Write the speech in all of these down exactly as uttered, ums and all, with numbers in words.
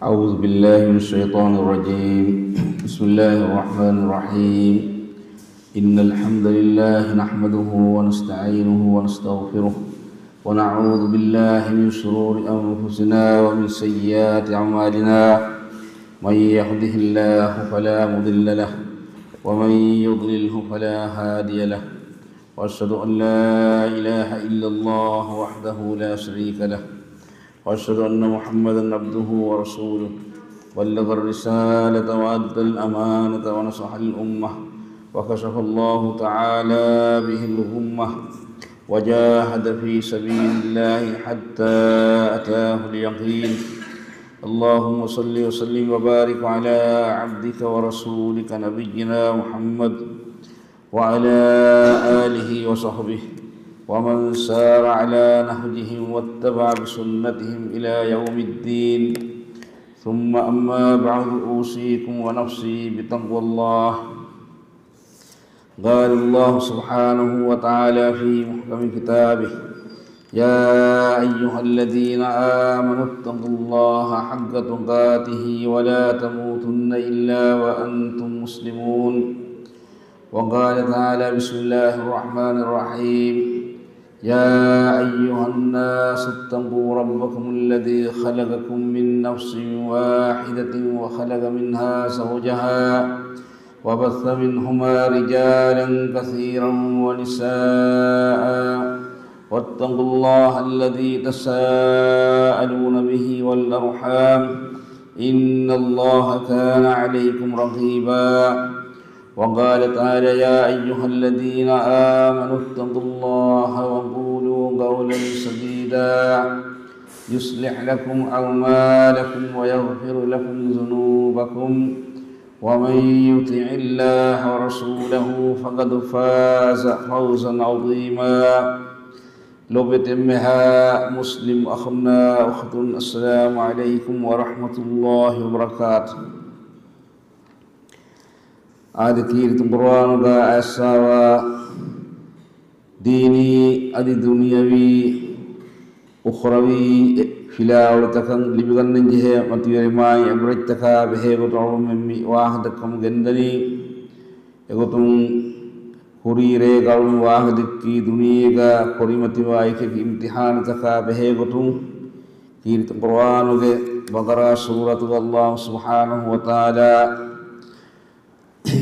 أعوذ بالله من الشيطان الرجيم. بسم الله الرحمن الرحيم. إن الحمد لله نحمده ونستعينه ونستغفره، ونعوذ بالله من شرور أنفسنا ومن سيئات أعمالنا. من يهده الله فلا مضل له، ومن يضلله فلا هادي له. وأشهد أن لا إله إلا الله وحده لا شريك له، وأشهد أن محمدا عبده ورسوله، بلغ الرسالة وأدى الأمانة ونصح الأمة، وكشف الله تعالى به الغمة، وجاهد في سبيل الله حتى أتاه اليقين. اللهم صل وسلم وبارك على عبدك ورسولك نبينا محمد وعلى آله وصحبه ومن سار على نهجهم واتبع بسنتهم إلى يوم الدين. ثم أما بعد، أوصيكم ونفسي بتقوى الله. قال الله سبحانه وتعالى في محكم كتابه: يا أيها الذين آمنوا اتقوا الله حق تقاته ولا تموتن إلا وأنتم مسلمون. وقال تعالى: بسم الله الرحمن الرحيم. يا أيها الناس اتقوا ربكم الذي خلقكم من نفس واحدة وخلق منها زوجها وبث منهما رجالا كثيرا ونساء، واتقوا الله الذي تساءلون به والأرحام، إن الله كان عليكم رقيبا. وقال تعالى: يا أيها الذين آمنوا اتقوا الله وقولوا قولا سديدا، يصلح لكم أعمالكم ويغفر لكم ذنوبكم، ومن يطع الله ورسوله فقد فاز فوزا عظيما. ލޯބިވެތި އެންމެހާ މުސްލިމް އަޚުންނާ އުޚްތުން، السلام عليكم ورحمة الله وبركاته. އާދެ، ކީރިތި ޤުރުއާނުގަ އައިސްފަވާ ދީނީ އަދި ދުނިޔަވީ އުޚްރަވީ ފިލާވަޅުތަކަށް ލިބިގަންނަން ޖެހޭ މަތިވެރި މާތް ޢިބްރަތްތަކާ ބެހޭގޮތުން އަޅުގަނޑުމެން މި ވާހަކަދައްކަމުން ގެންދަނީ. އެގޮތުން ކުރީ ރޭގަ އަޅުގަނޑު ވާހަކަދެއްކީ ދުނިޔޭގަ ކުރިމަތިވާ އެކި އެކި އިމްތިޙާނުތަކާ ބެހޭގޮތުން. ކީރިތި ޤުރުއާނުގެ ބަޤަރާ ސޫރަތުގަ ﷲ ސުބްޙާނަހޫ ވަތަޢާލާ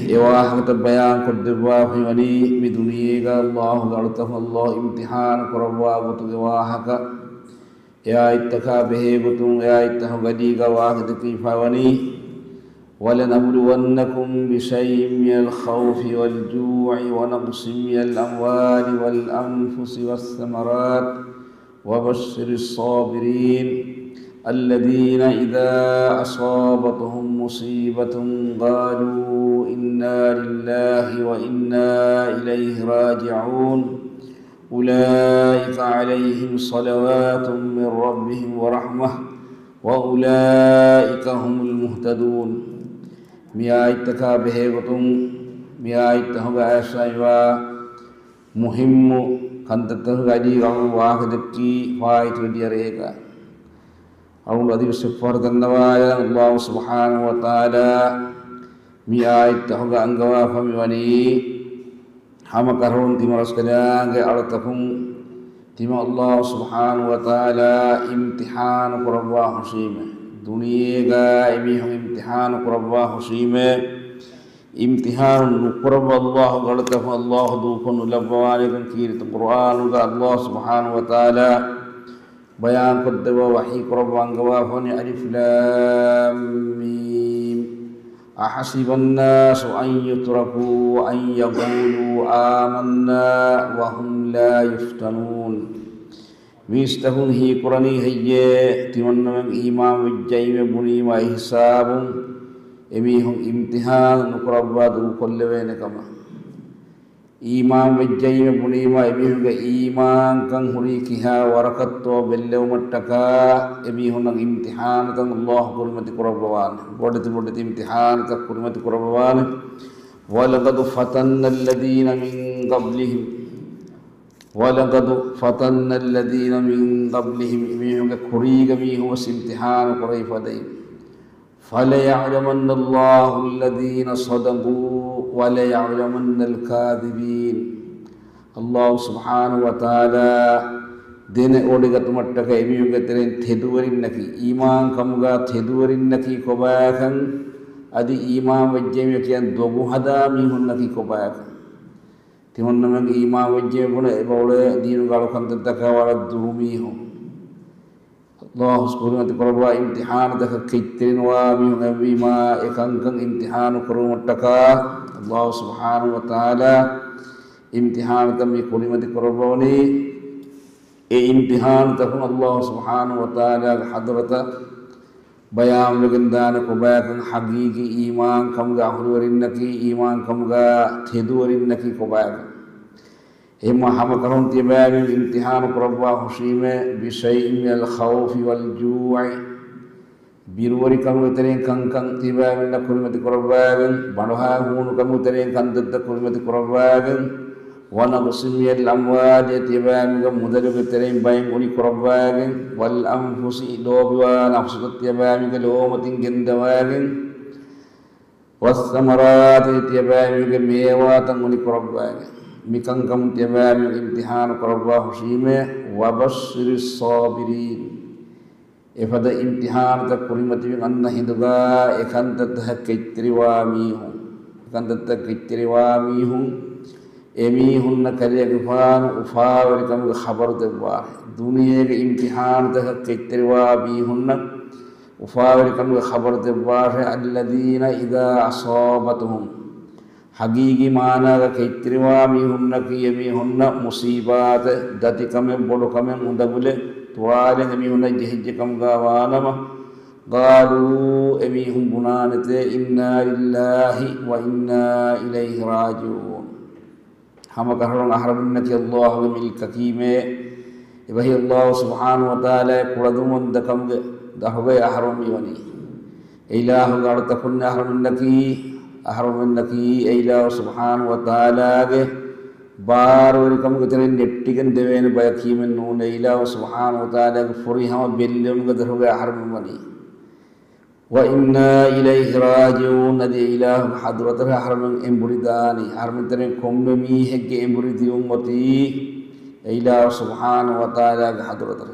އެ ވާހަކަތައް ބަޔާންކޮށްދެއްވާފައިވަނީ މި ދުނިޔޭގަ ﷲ ގެ އަޅުތަކުން ﷲ އިމްތިޙާނު ކުރައްވާ ގޮތުގެ ވާހަކަ. އެ އާޔަތްތަކާ ބެހޭގޮތުން އެ އާޔަތްތައް ހިނގަނީގަ ވާހަކަދެއްކިފައިވަނީ: ولنبلونكم بشيء من الخوف والجوع ونقص من الأموال والأنفس والثمرات وبشر الصابرين الذين إذا أصابتهم مصيبة قالوا إنا لله وإنا إليه راجعون. أولئك عليهم صلوات من ربهم ورحمة وأولئك هم المهتدون. މި އާޔަތްތަކާ ބެހޭގޮތުން މި އާޔަތްތަކުގަ އައިސްފައިވާ މުހިއްމު ކަންތައްތަކުގެ އަޑީގަ އަޅުގަނޑު ވާހަކަދެއްކީ ފާއިތުވެ ދިޔަ ރޭގަ. އަޅުގަނޑު އަދިވެސް އެއްފަހަރު ދަންނަވާލަން، ﷲ ސުބްޙާނަހޫ ވަތަޢާލާ މި އާޔަތްތަކުގަ އަންގަވާފައިވަނީ، ހަމަ ކަށަވަރުން ތިމަން ރަސްކަލާނގެ އަޅުތަކުން ތިމަން ﷲ ސުބްޙާނަހޫ ވަތަޢާލާ އިމްތިޙާނު ކުރައްވާ ހުށީމޭ. ދުނިޔޭގަ އެމީހުން އިމްތިޙާނު ކުރައްވާ ހުށީމޭ. އިމްތިޙާނު ނުކުރައްވާ ﷲ ގެ އަޅުތަކުން ﷲ ދޫކޮށް ނުލައްވަވާނެކަން ކީރިތި ޤުރުއާނުގަ ﷲ ސުބްޙާނަހޫ ވަތަޢާލާ ބަޔާންކޮށްދެއްވާ ވަޙީ ކުރައްވާ އަންގަވާފައިވަނީ، الم. أحسب الناس أن يتركوا أن يقولوا آمنا وهم لا يفتنون. މީސްތަކުން ހީކުރަނީ ހެއްޔޭ؟ ތިމަންނަމެން އީމާން ވެއްޖައީމޭ ބުނީމާ އެހިސާބުން އެމީހުން އިމްތިޙާނު ނުކުރައްވާ ދޫކޮށްލެވޭނެ ކަމަށް. އީމާން ވެއްޖައީމޭ ބުނީމާ އެމީހުންގެ އީމާންކަން ހުރީ ކިހާ ވަރަކަށްތޯ ބެއްލެވުމަށްޓަކާ، އެމީހުންނަށް އިމްތިޙާނުތައް ﷲ ކުރިމަތި ކުރައްވަވާނެ. ބޮޑެތި ބޮޑެތި އިމްތިޙާނުތައް ކުރިމަތި ކުރައްވަވާނެ. ولقد فتنا الذين من قبلهم ولقد فتنا الذين من قبلهم، އެމީހުންގެ ކުރީގެ މީހުން ވެސް އިމްތިޙާނު ކުރެވިފަ ދެއިން. فليعلمن الله الذين صدقوا وليعلمن الكاذبين. ﷲ ސުބްޙާނަހޫ ވަތަޢާލާ ދެނެވޮޑިގަތުމަށްޓަކައި އެމީހުންގެ ތެރެއިން ތެދުވެރިންނަކީ، އީމާންކަމުގަ ތެދުވެރިންނަކީ ކޮބާކަން، އަދި އީމާން ވެއްޖެއްޔާ ކިޔަން ދޮގު ހަދާ މީހުންނަކީ ކޮބާކަން. ތިމަންނަމެން އީމާން ވެއްޖެ ބުނެ އެބައުޅޭ ދީނުގެ އަޅުކަންތައްތަކާ ވަރަށް ދުރު މީހުން. ﷲ ކުރިމަތި ކުރައްވާ އިމްތިޙާނުތަކަށް ކެތްތެރިނުވާ މީހުން އެބަވީމާ، އެކަންކަން އިމްތިޙާނު ކުރުމަށްޓަކާ ﷲ ސުބްޙާނަހޫ ވަތަޢާލާ އިމްތިޙާނުތައް މި ކުރިމަތި ކުރައްވަވަނީ. އެ އިމްތިޙާނުތަކުން ﷲ ސުބްޙާނަހޫ ވަތަޢާލާގެ ޙަޟްރަތަށް ބަޔާންވެގެން ދާނެ ކޮބާކަން ޙަޤީޤީ އީމާންކަމުގެ އަހުލުވެރިންނަކީ، އީމާންކަމުގަ ތެދުވެރިންނަކީ ކޮބާކަން. އެހެންމަ ހަމަކަށަވަރުން ތިޔަބައިމީހުން އިމްތިޙާނު ކުރައްވާ ހުށީމޭ، بشيء من الخوف والجوع، ބިރުވެރިކަމުގެ ތެރެއިން ކަންކަން ތިޔަބައިމީހުންނަށް ކުރިމަތި ކުރައްވާގެން، ބަނޑުހާ ހޫނުކަމުގެ ތެރެއިން ކަންތައްތައް ކުރިމަތި ކުރައްވާގެން، ونقص من الأموال، ތިޔަބައިމީހުންގެ މުދަލުގެ ތެރެއިން ބައެއް އުނި ކުރައްވާގެން، والأنفس، ލޯބިވާ ނަފްސުތައް ތިޔަބައިމީހުންގެ ލޯމަތިން ގެންދަވާގެން، والثمرات، ތިޔަބައިމީހުންގެ މޭވާތައް އުނި ކުރައްވާގެން. މިކަންކަމުން ތިޔަބައިމީހުން އިމްތިޙާނު ކުރައްވާ ހުށީމޭ، وبشر الصابرين. އެފަދަ އިމްތިޙާނުތައް ކުރިމަތިވެ އަންނަ ހިނދުގަ އެކަންތައްތަކަށް ކެތްތެރިވާ މީހުން، އެކަންތައްތަކަށް ކެތްތެރިވާ މީހުން، އެމީހުންނަށް ކަލޭގެފާނު އުފާވެރިކަމުގެ ޚަބަރު ދެއްވާށޭ. ދުނިޔޭގެ އިމްތިޙާނުތަކަށް ކެތްތެރިވާ މީހުންނަށް އުފާވެރިކަމުގެ ޚަބަރު ދެއްވާށޭ. الذين إذا أصابتهم، ޙަޤީޤީ މާނާގަ ކެތްތެރިވާ މީހުންނަކީ އެމީހުންނަށް މުޞީބާތެއް، ދަތިކަމެއް، ބޮޑުކަމެއް، އުނދަގުލެއް، ތުވާލެއް އެމީހުންނަށް ޖެހިއްޖެ ކަމުގަ ވާނަމަ، قالوا، އެމީހުން ބުނާނެތޭ، إنا لله وإنا إليه راجعون. ހަމަކަށަވަރުން އަހަރެމެންނަކީ ﷲގެ މިލްކަކީމޭ. އެބަހީ ﷲ ސުބްޙާނަހޫ ވަތަޢާލާގެ ކުޅަދުންވަންތަކަމުގެ ދަށުގައި އަހަރުމެން މިވަނީ. އެ އިލާހުގެ އަޅުތަކުންނޭ އަހަރެމެންނަކީ، އަހަރެމެންނަކީ އެ އިލާހު ސުބްޙާނަހޫ ވަތަޢާލާގެ ބާރުވެރިކަމުގެ ތެރެއިން ނެއްޓިގެން ދެވޭނެ ބަޔަކީމެއް ނޫނޭ. އެ އިލާހު ސުބްޙާނަހޫ ވަތަޢާލާގެ ފުރިހަމަ ބެއްލެވުމުގެ ދަށުގައި އަހަރެމެން ވަނީ. وإنا إليه راجعون، އަދި އެ އިލާހުގެ ޙަޟްރަތަށް އަހަރެމެން އެނބުރި ދާނީ. އަހަރެމެން ތެރެއިން ކޮންމެ މީހެއްގެ އެނބުރި ދިއުން އޮތީ އެ އިލާހު ސުބްޙާނަހޫ ވަތަޢާލާގެ ޙަޟްރަތަށް.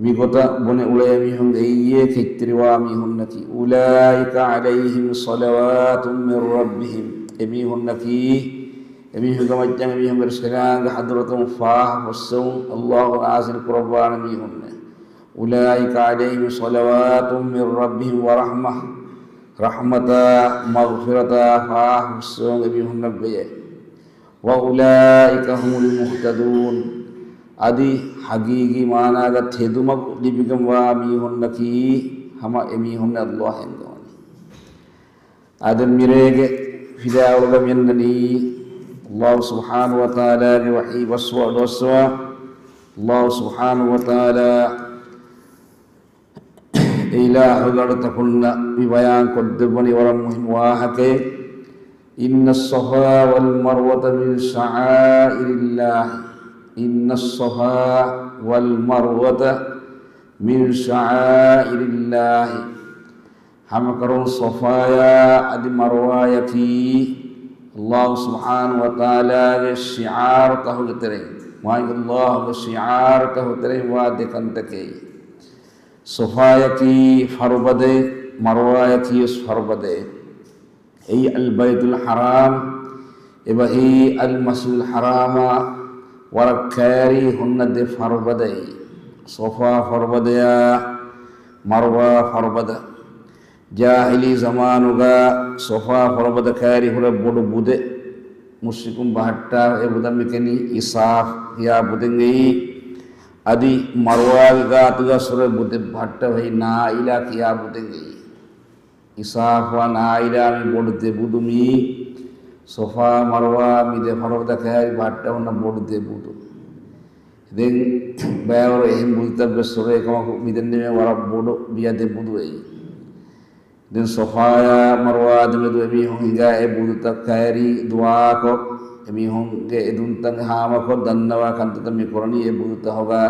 މިގޮތަށް ބުނެ އުޅޭ މީހުން އެއީ ކެތްތެރިވާ މީހުންނަކީ. أولئك عليهم صلوات من ربهم، އެމީހުންނަކީ، އެމީހުންގެ މައްޗަށް އެމީހުންގެ ރަސްކަލާނގެ ޙަޟްރަތުން ފާހަ ފޮއްސެވުން ﷲ ނާޒިލް ކުރައްވާނެ މީހުންނޭ. أولئك عليهم صلوات من ربهم ورحمة، ރަޙްމަތާ މަޣްފިރަތާ ފާހަ ފޮއްސެވުން އެމީހުންނަށް ވެޔޭ. وأولئك هم المهتدون، އަދި ޙަޤީޤީ މާނާގަ ތެދުމަގު ލިބިގެންވާ މީހުންނަކީ ހަމަ އެމީހުންނޭ ﷲ އެންގަވަނީ. އާދެ، މިރޭގެ ފިލާވަޅުގަ މިއަންނަނީ ﷲ ސުބްޙާނަހޫ ވަތަޢާލާގެ ވަޙީ ބަސްވާ އަޑުއައްސަވާ. ﷲ ސުބްޙާނަހޫ ވަތަޢާލާ އެ އިލާހުގެ އަޅުތަކުންނަށް މި ބަޔާން ކޮށްދެއްވަނީ ވަރަށް މުހިންމު ވާހަކައެއް. إن الصفا والمروة من شعائر الله، إن الصفا والمروة من شعائر الله. ހަމަކަށަވަރުން ޞަފާޔާ އަދި މަރުވާޔަކީ ﷲ ސުބްޙާނަހޫ ވަތަޢާލާގެ ޝިޢާރުތަކުގެ ތެރެއިން، މާތް ﷲގެ ޝިޢާރުތަކުގެ ތެރެއިން ވާ ދެ ކަންތަކެއް. ޞަފާޔަކީ ފަރުބަދައެއް، މަރުވާޔަކީ ވެސް ފަރުބަދައެއް. އެއީ އަލްބައިތުލް ޙަރާމް، އެބަހީ އަލްމަސްޖިދުލް ޙަރާމާ ވަރަށް ކައިރީ ހުންނަ ދެ ފަރުބަދައެއް. ޞަފާ ފަރުބަދަޔާ މަރުވާ ފަރުބަދަ. ޖާހިލީ ޒަމާނުގަ ޞަފާ ފަރުބަދަ ކައިރި ހުރެ ބޮޑު ބުދެއް، މުޝްރިކުން ބަހައްޓާ އެ ބުދަށް މި ކިޔަނީ އިސާފް ކިޔާ ބުދެއް އެއީ. އަދި މަރުވާގެ ގާތުގަ ހުރެ ބުދެއް ބަހައްޓަވައި ނާއިލާ ކިޔާ ބުދެއް އެއީ. އިސާފާ ނާއިލާ މި ބޮޑު ދެ ބުދު މީ، ޞަފާ މަރުވާ މި ދެ ފަރުބަދަ ކައިރި ބަހައްޓަވަން ބޮޑު ދެ ބުދު. ދެން ބައިވަރު އެހެން ބުދުތައް ވެސް ހުރޭ ކަމަކު މިދެންނެވި ވަރަށް ބޮޑު ބިޔަ ދެ ބުދު އެއީ. ދެން ޞަފާޔާ މަރުވާ ދެމެދު އެމީހުން ހިނގާ އެ ބުދުތައް ކައިރި ދުޢާކޮށް، އެމީހުންގެ އެދުންތައް ހާމަކޮށް ދަންނަވާ ކަންތައްތައް މި ކުރަނީ އެ ބުދުތަކުގަ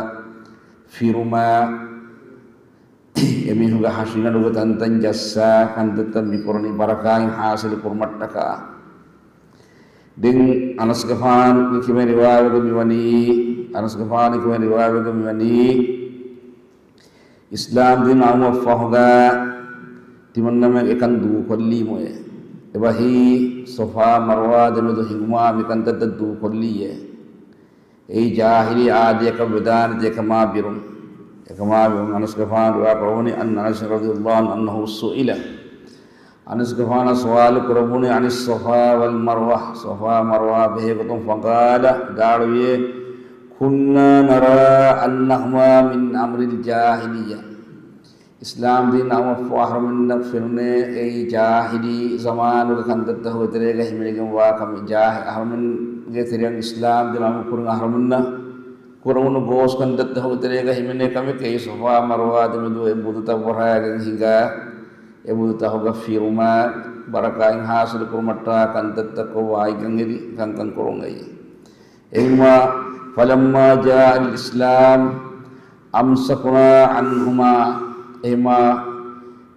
ފިރުމާ، އެމީހުންގެ ހަށިގަނޑުގެ ތަންތަން ޖައްސާ ކަންތައްތައް މިކުރަނީ ބަރަކާތް ޙާޞިލު ކުރުމަށްޓަކާ. ދެން އަނަސްގެފާނުގެ ކިބައިން ރިވާވެގެން މިވަނީ، އަނަސްގެފާނުގެ ކިބައިން ރިވާވެގެން މިވަނީ، އިސްލާމް ދީން އައުމަށްފަހުގަ ތިމަންނަމެން އެކަން ދޫކޮށްލީމުއޭ. އެބަހީ ޞަފާ މަރްވާ ދެމެދު ހިނގުމާ މިކަންތައްތައް ދޫކޮށްލީއޭ. އެއީ ޖާހިލީ އާދަޔަކަށް ވެދާނެތީ އެކަމާ ބިރުން. އެކަމާ ބިރުން އަނަސްގެފާނު ރިވާ ކުރައްވަނީ، أن أنس رضي الله عنه أنه سئل. އަނަސްގެފާނަށް ސުވާލު ކުރެއްވުނީ، عن الصفا والمروة، ޞަފާ މަރްވާ ބެހޭގޮތުން، فقال، ދާޅުވިއޭ، كنا نرى أنهما من أمر الجاهلية. އިސްލާމް ދީން އައުމަށްފަހު އަހަރުމެންނަށް ފެނުނޭ އެއީ ޖާހިލީ ޒަމާނުގެ ކަންތައްތަކުގެ ތެރޭގަ ހިމެނިގެންވާ ކަމެއް. ޖާހި-، އަހަރުމެންގެ ތެރެއަށް އިސްލާމް ދީން އައުމުގެ ކުރިން އަހަރުމެންނަށް ކުރެވުނު ގޯސް ކަންތައްތަކުގެ ތެރޭގަ ހިމެނޭ ކަމެކޭ އެއީ. ޞަފާ މަރްވާ ދެމެދު އެ ބުދުތައް ވަރާގެން ހިނގާ، އެ ބުދުތަކުގަ ފިރުމާ، ބަރަކާތް ޙާޞިލު ކުރުމަށްޓަކާ ކަންތައްތައް ކޮށް ވާތްކަން އެދި ކަންކަން ކުރުން އެއީ. އެހެންވީމާ، فلما جاء الإسلام أمسكنا عنهما. އެހެންވީމާ،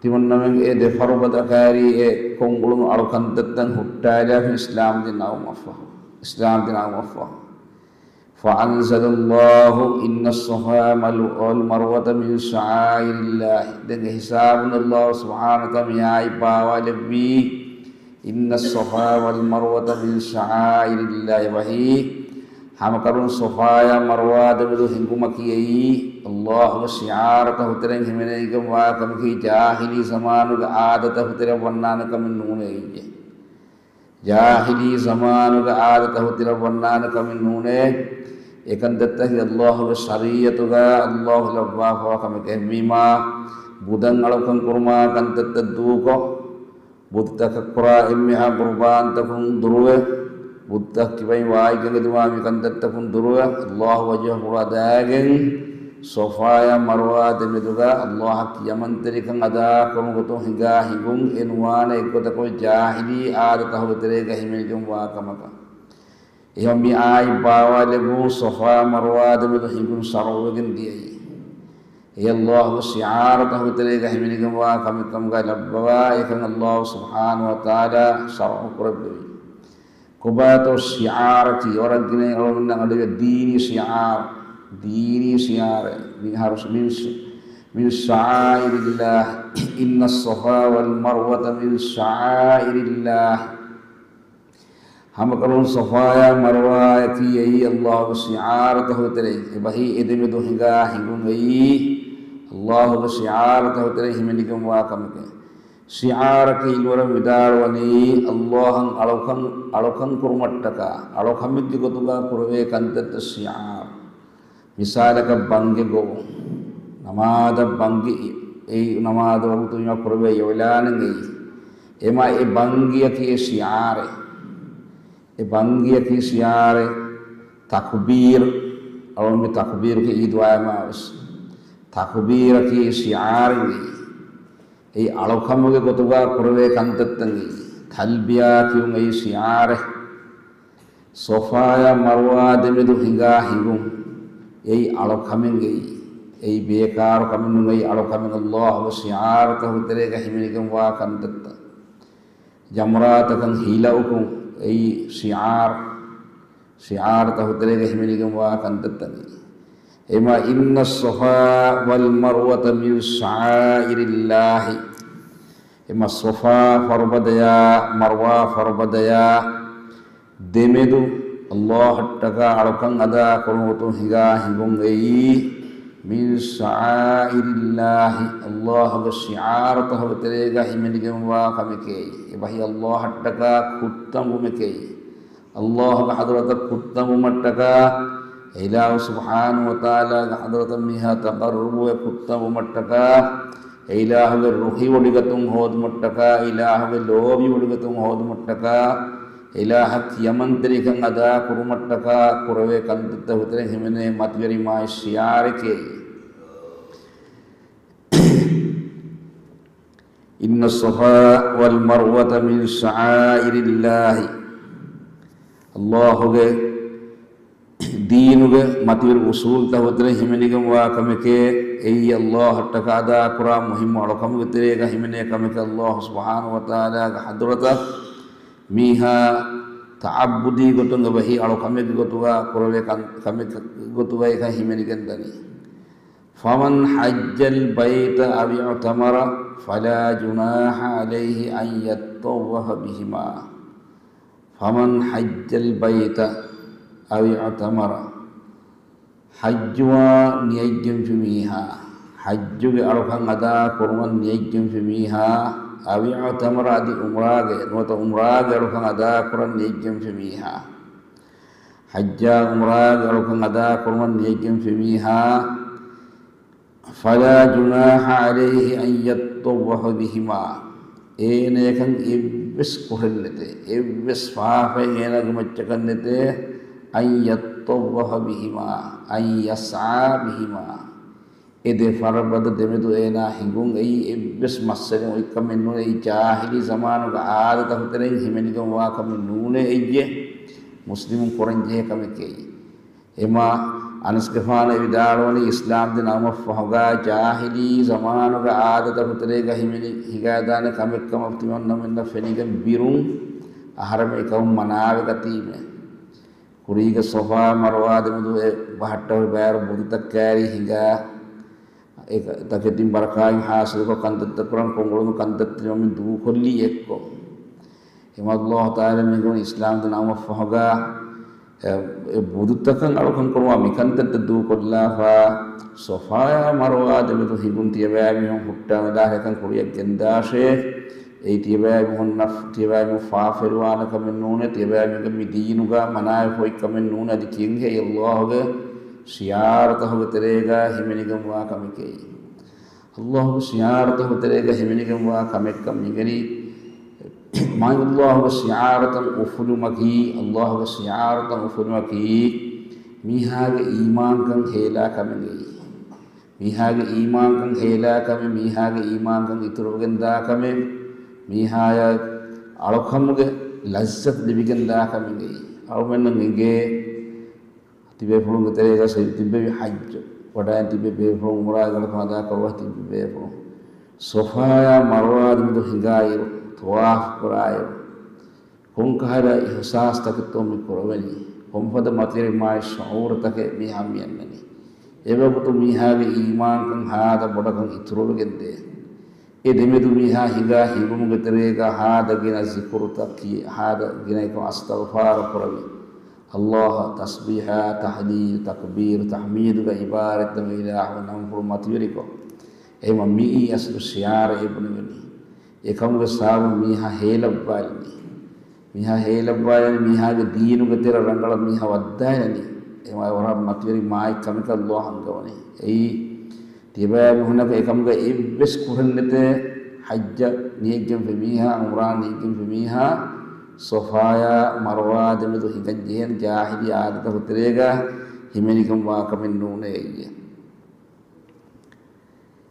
ތިމަންނަމެން އެ ދެ ފަރުބަދަ ކައިރީ އެ ކޮށްއުޅުނު އަޅު ކަންތައްތައް ހުއްޓާލާފިން އިސްލާމް ދީން އައުމަށްފަހު. އިސްލާމް ދީން އައުމަށްފަހު. فأنزل الله إن الصفا والمروة من شعائر الله. ދެން އެ ހިސާބުން ﷲ ސުބްޙާނަހޫ ވަތަޢާލާ މި އާޔަތް ބާވާލެއްވީ، إن الصفا والمروة من شعائر الله. އެބަހީ، ހަމަކަށަވަރުން ޞަފާޔާ މަރްވާ ދެމެދު ހިނގުމަކީ އެއީ، ﷲ ގެ ޝިޢާރުތަކުގެ ތެރެއިން ހިމެނިގެންވާ ކަމަކީ، ޖާހިލީ ޒަމާނުގެ އާދަތަކުގެ ތެރެއަށް ވަންނާނެ ކަމެއް ނޫނޭ އެއީ. ޖާހިލީ ޒަމާނުގެ އާދަތަކުގެ ތެރެއަށް ވަންނާނެ ކަމެއް ނޫނޭ. އެކަންތައްތަކީ ﷲ ގެ ޝަރީޢަތުގަ ﷲ ލައްވާފަވާ ކަމެކޭ. އެހެންވީމާ، ބުދަށް އަޅުކަން ކުރުމާ ކަންތައްތައް ދޫކޮށް، ބުދުތަކަށް ކުރާ އެންމެހާ ޤުރުބާންތަކުން ދުރުވެ، ބުދުތައް ކިބައިން ވާތްކަން އެދުމާ މިކަންތައްތަކުން ދުރުވެ، ﷲ ވަޖްހަށް ހުޅަދާގެން، ޞަފާޔާ މަރްވާ ދެމެދުގަ ﷲ އަށް ކިޔަމަންތެރިކަން އަދާކުރުމުގެ ގޮތުން ހިނގާ ހިނގުން އެ ނުވާނެ އެއްގޮތަކު ޖާހިލީ އާދަތަކުގެ ތެރޭގަ ހިމެނިގެންވާ ކަމަކަށް. އެހެންވީމާ މި އާޔަތް ބާވާލެއްވުން ޞަފާ މަރްވާ ދެމެދު ހިނގުން ޝަރުޢުވެގެން ދިޔައީ. އެ ﷲ ގެ ޝިޢާރުތަކުގެ ތެރޭގަ ހިމެނިގެންވާ ކަމެއް ކަމުގަ ލައްވަވާ، އެކަން ﷲ ސުބްޙާނަހޫ ވަތަޢާލާ ޝަރުޢު ކުރެއްވެވި. ކޮބާތޯ ޝިޢާރަކީ؟ ވަރަށް ގިނައިން އަޅުގަނޑުމެންނަށް އަޑުއިވޭ ދީނީ ޝިޢާރު. ދީނީ ޝިޢާރެއް. މި ހަރު-، މިން ޝ-، من شعائر الله، إن الصفا والمروة من شعائر الله. ހަމަކަށަވަރުން ޞަފާޔާ މަރްވާޔަކީ އެއީ ﷲ ގެ ޝިޢާރުތަކުގެ ތެރެއިން. އެބަހީ އެ ދެމެދު ހިނގާ ހިނގުން އެއީ ﷲ ގެ ޝިޢާރުތަކުގެ ތެރެއިން ހިމެނިގެންވާ ކަމެކޭ. ޝިޢާރަކީ އިލްމުވެރިން ވިދާޅުވަނީ، ﷲ އަށް އަޅުކަން، އަޅުކަން ކުރުމަށްޓަކާ، އަޅުކަމެއްގެ ގޮތުގަ ކުރެވޭ ކަންތައްތައް ޝިޢާރު. މިސާލަކަށް ބަންގި ގޮވުން. ނަމާދަށް ބަންގި އެ-، އެއީ ނަމާދު ވަގުތު ވީމަ ކުރެވޭ އިޢުލާނެއް އެއީ. އެމަ އެ ބަންގިއަކީ ޝިޢާރެއް. އެ ބަންގިއަކީ ޝިޢާރެއް. ތަކުބީރު، އަޅުގަނޑު މި ތަކުބީރުގެ އީދު އައީމާ ވެސް. ތަކުބީރަކީ ޝިޢާރެއް އެއީ. އެއީ އަޅުކަމުގެ ގޮތުގަ ކުރެވޭ ކަންތައްތައް އެއީ. ތަލްބިޔާ ކިޔުން އެއީ ޝިޢާރެއް. ޞަފާޔާ މަރްވާ ދެމެދު ހިނގާ ހިނގުން އެއީ އަޅުކަމެއް އެއީ. އެއީ ބޭކާރު ކަމެއް ނޫން އެއީ އަޅުކަމެއް. ﷲ ގެ ޝިޢާރުތަކުގެ ތެރޭގަ ހިމެނިގެންވާ ކަންތައްތައް. ޖަމްރާތަކަށް ހިލައުކުން އެއީ ޝިޢާރު. ޝިޢާރުތަކުގެ ތެރޭގަ ހިމެނިގެންވާ ކަންތައްތައް އެއީ. އެމަ إن الصفا والمروة من شعائر الله. އެމަ ޞަފާ ފަރުބަދަޔާ، މަރްވާ ފަރުބަދަޔާ ދެމެދު ﷲ އަށްޓަކާ އަޅުކަން އަދާ ކުރުމުގެ ގޮތުން ހިނގާ ހިނގުން އެއީ من شعائر الله، ﷲ ގެ ޝިޢާރުތަކުގެ ތެރޭގަ ހިމެނިގެންވާ ކަމެކޭ. އެބަހީ ﷲ އަށްޓަކާ ކުއްތަންވުމެކޭ. ﷲ ގެ ޙަޟްރަތަށް ކުއްތަންވުމަށްޓަކާ، އިލާހު ސުބްޙާނަހޫ ވަތަޢާލާގެ ޙަޟްރަތަށް މީހާ ތަޤައްރަބުވެ ކުއްތަންވުމަށްޓަކާ، އެ އިލާހުގެ ރުހިވޮޑިގަތުން ހޯދުމަށްޓަކާ، އިލާހުގެ ލޯބިވޮޑިގަތުން ހޯދުމަށްޓަކާ، އިލާހަށް ކިޔަމަންތެރިކަން އަދާކުރުމަށްޓަކާ ކުރެވޭ ކަންތައްތަކުގެ ތެރެއިން ހިމެނޭ މަތިވެރިން އިމާމު ޝިޢާރެކޭ. إن الصفا والمروة من شعائر الله. ﷲ ގެ ދީނުގެ މަތިވެރި އުސޫލުތަކުގެ ތެރެއިން ހިމެނިގެންވާ ކަމެކޭ. އެއީ އައްލާހަށްޓަކާ އަދާކުރާ މުހިއްމު އަޅުކަމުގެ ތެރޭގަ ހިމެނޭ ކަމެކޭ. އައްލާހު ސުބްޙާނަހޫ ވަތަޢާލާގެ ޙަޟްރަތަށް މީހާ ތަޢައްބުދީ ގޮތުން އެބަހީ އަޅުކަމެއްގެ ގޮތުގަ ކުރެވޭ ކަން-، ކަމެއް ގޮތުގައި އެކަން ހިމެނިގެންދަނީ. فمن حج البيت أو اعتمر فلا جناح عليه أن يطوف بهما. فمن حج البيت أو اعتمر، ޙައްޖުވާ ނިޔަތްގެންފި މީހާ، ޙައްޖުގެ އަޅުކަން އަދާ ކުރުމަށް ނިޔަތްގެންފި މީހާ، أو اعتمر، އަދި ޢުމްރާގެ ނުވަތަ ޢުމްރާގެ އަޅުކަން އަދާ ކުރަން ނިޔަތްގެންފި މީހާ، ޙައްޖާ ޢުމްރާގެ އަޅުކަން އަދާ ކުރުމަށް ނިޔަތްގެންފި މީހާ، فلا جناح عليه أن يطوف بهما، އޭނަޔަކަށް އެއްވެސް ކުށެއް ނެތޭ، އެއްވެސް ފާފައެއް އޭނަގެ މައްޗަކަށް ނެތޭ، أن يطوف بهما، أن يسعى بهما، އެ ދެ ފަރުބަދަ ދެމެދު އޭނާ ހިނގުން. އެއީ އެއްވެސް މައްސަލައެއް އޮތްކަމެއް ނޫނޭ. އެއީ ޖާހިލީ ޒަމާނުގެ އާދަތަކު ތެރެއިން ހިމެނިގެންވާ ކަމެއް ނޫނޭ. އެއްޔެ މުސްލިމުން ކުރަންޖެހޭ ކަމެކޭ. އެމާ އަނަސްގެފާނަށް ވިދާޅުވަނީ، އިސްލާމްދީން އައުމަށްފަހުގަ ޖާހިލީ ޒަމާނުގެ އާދަތަކު ތެރޭގަ ހިމެނި ހިނގާދާނެ ކަމެއްކަމަށް ތިމަންނަމެންނަށް ފެނިގެން ބިރުން އަހަރެމެން އެކަމުން މަނާވެގަތީމެ. ކުރީގެ ޞަފާ މަރުވާ ދެމެދު އެ ބަހައްޓަވެ ބާރު ބުދުތައް ކައިރީ ހިނގާ، އެ ތަކެތިން ބަރަކާތް ހާސިލުކޮށް ކަންތައްތައް ކުރަން ކޮންއުޅުނު ކަންތައްތި މި ދޫކޮށްލީ އެއްކޮށް. އެމަ އައްލާހު ތަޢާލާ މިގޮން އިސްލާމްދީން އައުމަށްފަހުގަ އެ، އެ ބުދުތަކަށް އަޅުކަން ކުރުމާ މިކަންތައްތައް ދޫކޮށްލާފަ، ޞަފާޔާ މަރުވާ ދެމެދު ހިނގުން ތިޔަބައިމީހުން ހުއްޓާ މެދާ އެކަން ކުރިއަށް ގެންދާށޭ. އެއީ ތިޔަބައިމީހުންނަށް، ތިޔަބައިމީހުން ފާފަވެރިވާނެ ކަމެއް ނޫނޭ، ތިޔަބައިމީހުންގެ މި ދީނުގަ މަނާވެފަ އޮތް ކަމެއް ނޫނޭ. އަދި ކިހިނެއް އައްލާހުގެ ޝިޢާރުތަކުގެ ތެރޭގަ ހިމެނިގެންވާ ކަމެކޭ. އައްލާހުގެ ޝިޢާރުތަކުގެ ތެރޭގަ ހިމެނިގެންވާ ކަމެއްކަން މިގެނީ، މާތް އައްލާހުގެ ޝިޢާރުތައް އުފުލުމަކީ، އައްލާހުގެ ޝިޢާރުތައް އުފުލުމަކީ، މީހާގެ އީމާންކަން ހޭލާ ކަމެއް. މީހާގެ އީމާންކަން ހޭލާ ކަމެއް، މީހާގެ އީމާންކަން އިތުރުވެގެން ދާ ކަމެއް، މީހާޔަށް އަޅުކަމުގެ ލައްޒަތު ލިބިގެން ދާ ކަމެއް. އަޅުމެންނަށް އެނގޭ، ތިބޭފުޅުންގެ ތެރޭގަ ތިއްބެވި ޙައްޖު ވަޑައިން ތިބޭ ބޭފުޅުން، ޢުމްރާގެ އަޅުކަން އަދާކުރަން ތިއްބެވި ބޭފުޅުން، ޞަފާޔާ މަރުވާ ދެމެދު ހިނގާއިރު، ޠަވާފު ކުރާއިރު، ކޮންކަހަލަ އިޙްސާސްތަކެއްތޯ މި ކުރެވެނީ؟ ކޮންފަދަ މަތިވެރި މާތް ޝުޢޫރުތަކެއް މީހާ މި އަންނަނީ؟ އެވަގުތު މީހާގެ އީމާންކަން ހާދަ ބޮޑަކަށް އިތުރުވެގެންދޭ. އެ ދެމެދު މީހާ ހިނގާ ހިނގުމުގެ ތެރޭގަ ހާދަ ގިނަ ޒިކުރުތަކީ، ހާދަ ގިނަ އެކަމް އަސްތަޣުފާރު ކުރެވި، އައްލާހަށް ތަސްބީޙާ، ތަހްލީލު، ތަކްބީރު، ތަޙްމީދުގަ ޢިބާރަތްތައް އިލާހު ނަންފުޅު މަތިވެރިކޮށް، އެހެންވީމަ މިއީ އަސްލު ޝިޢާރެއް ބުނެވެނީ. އެކަމުގެ ސަބަބުން މީހާ ހޭލައްވާލަނީ. މީހާ ހޭލައްވާލަނީ، މީހާގެ ދީނުގެ ތެރެ ރަނގަޅަށް މީހާ ވައްދާލަނީ. އެ ވަރަށް މަތިވެރި މާތް ކަމެކަށް އައްލާހު އަންގަވަނީ. އެއީ، ތިޔަބައިމީހުންނަކަށް އެކަމުގަ އެއްވެސް ކުށެއް ނެތޭ. ޙައްޖަށް ނިޔަތްގެންފި މީހާ، ޢުމްރާ ނިޔަތްގެންފި މީހާ، ޞަފާޔާ މަރުވާ ދެމެދު ހިނގަން ޖެހޭނެ ޖާހިލީ އާދަތަކު ތެރޭގަ ހިމެނިގެންވާ ކަމެއް ނޫނޭ އެއްޔެ.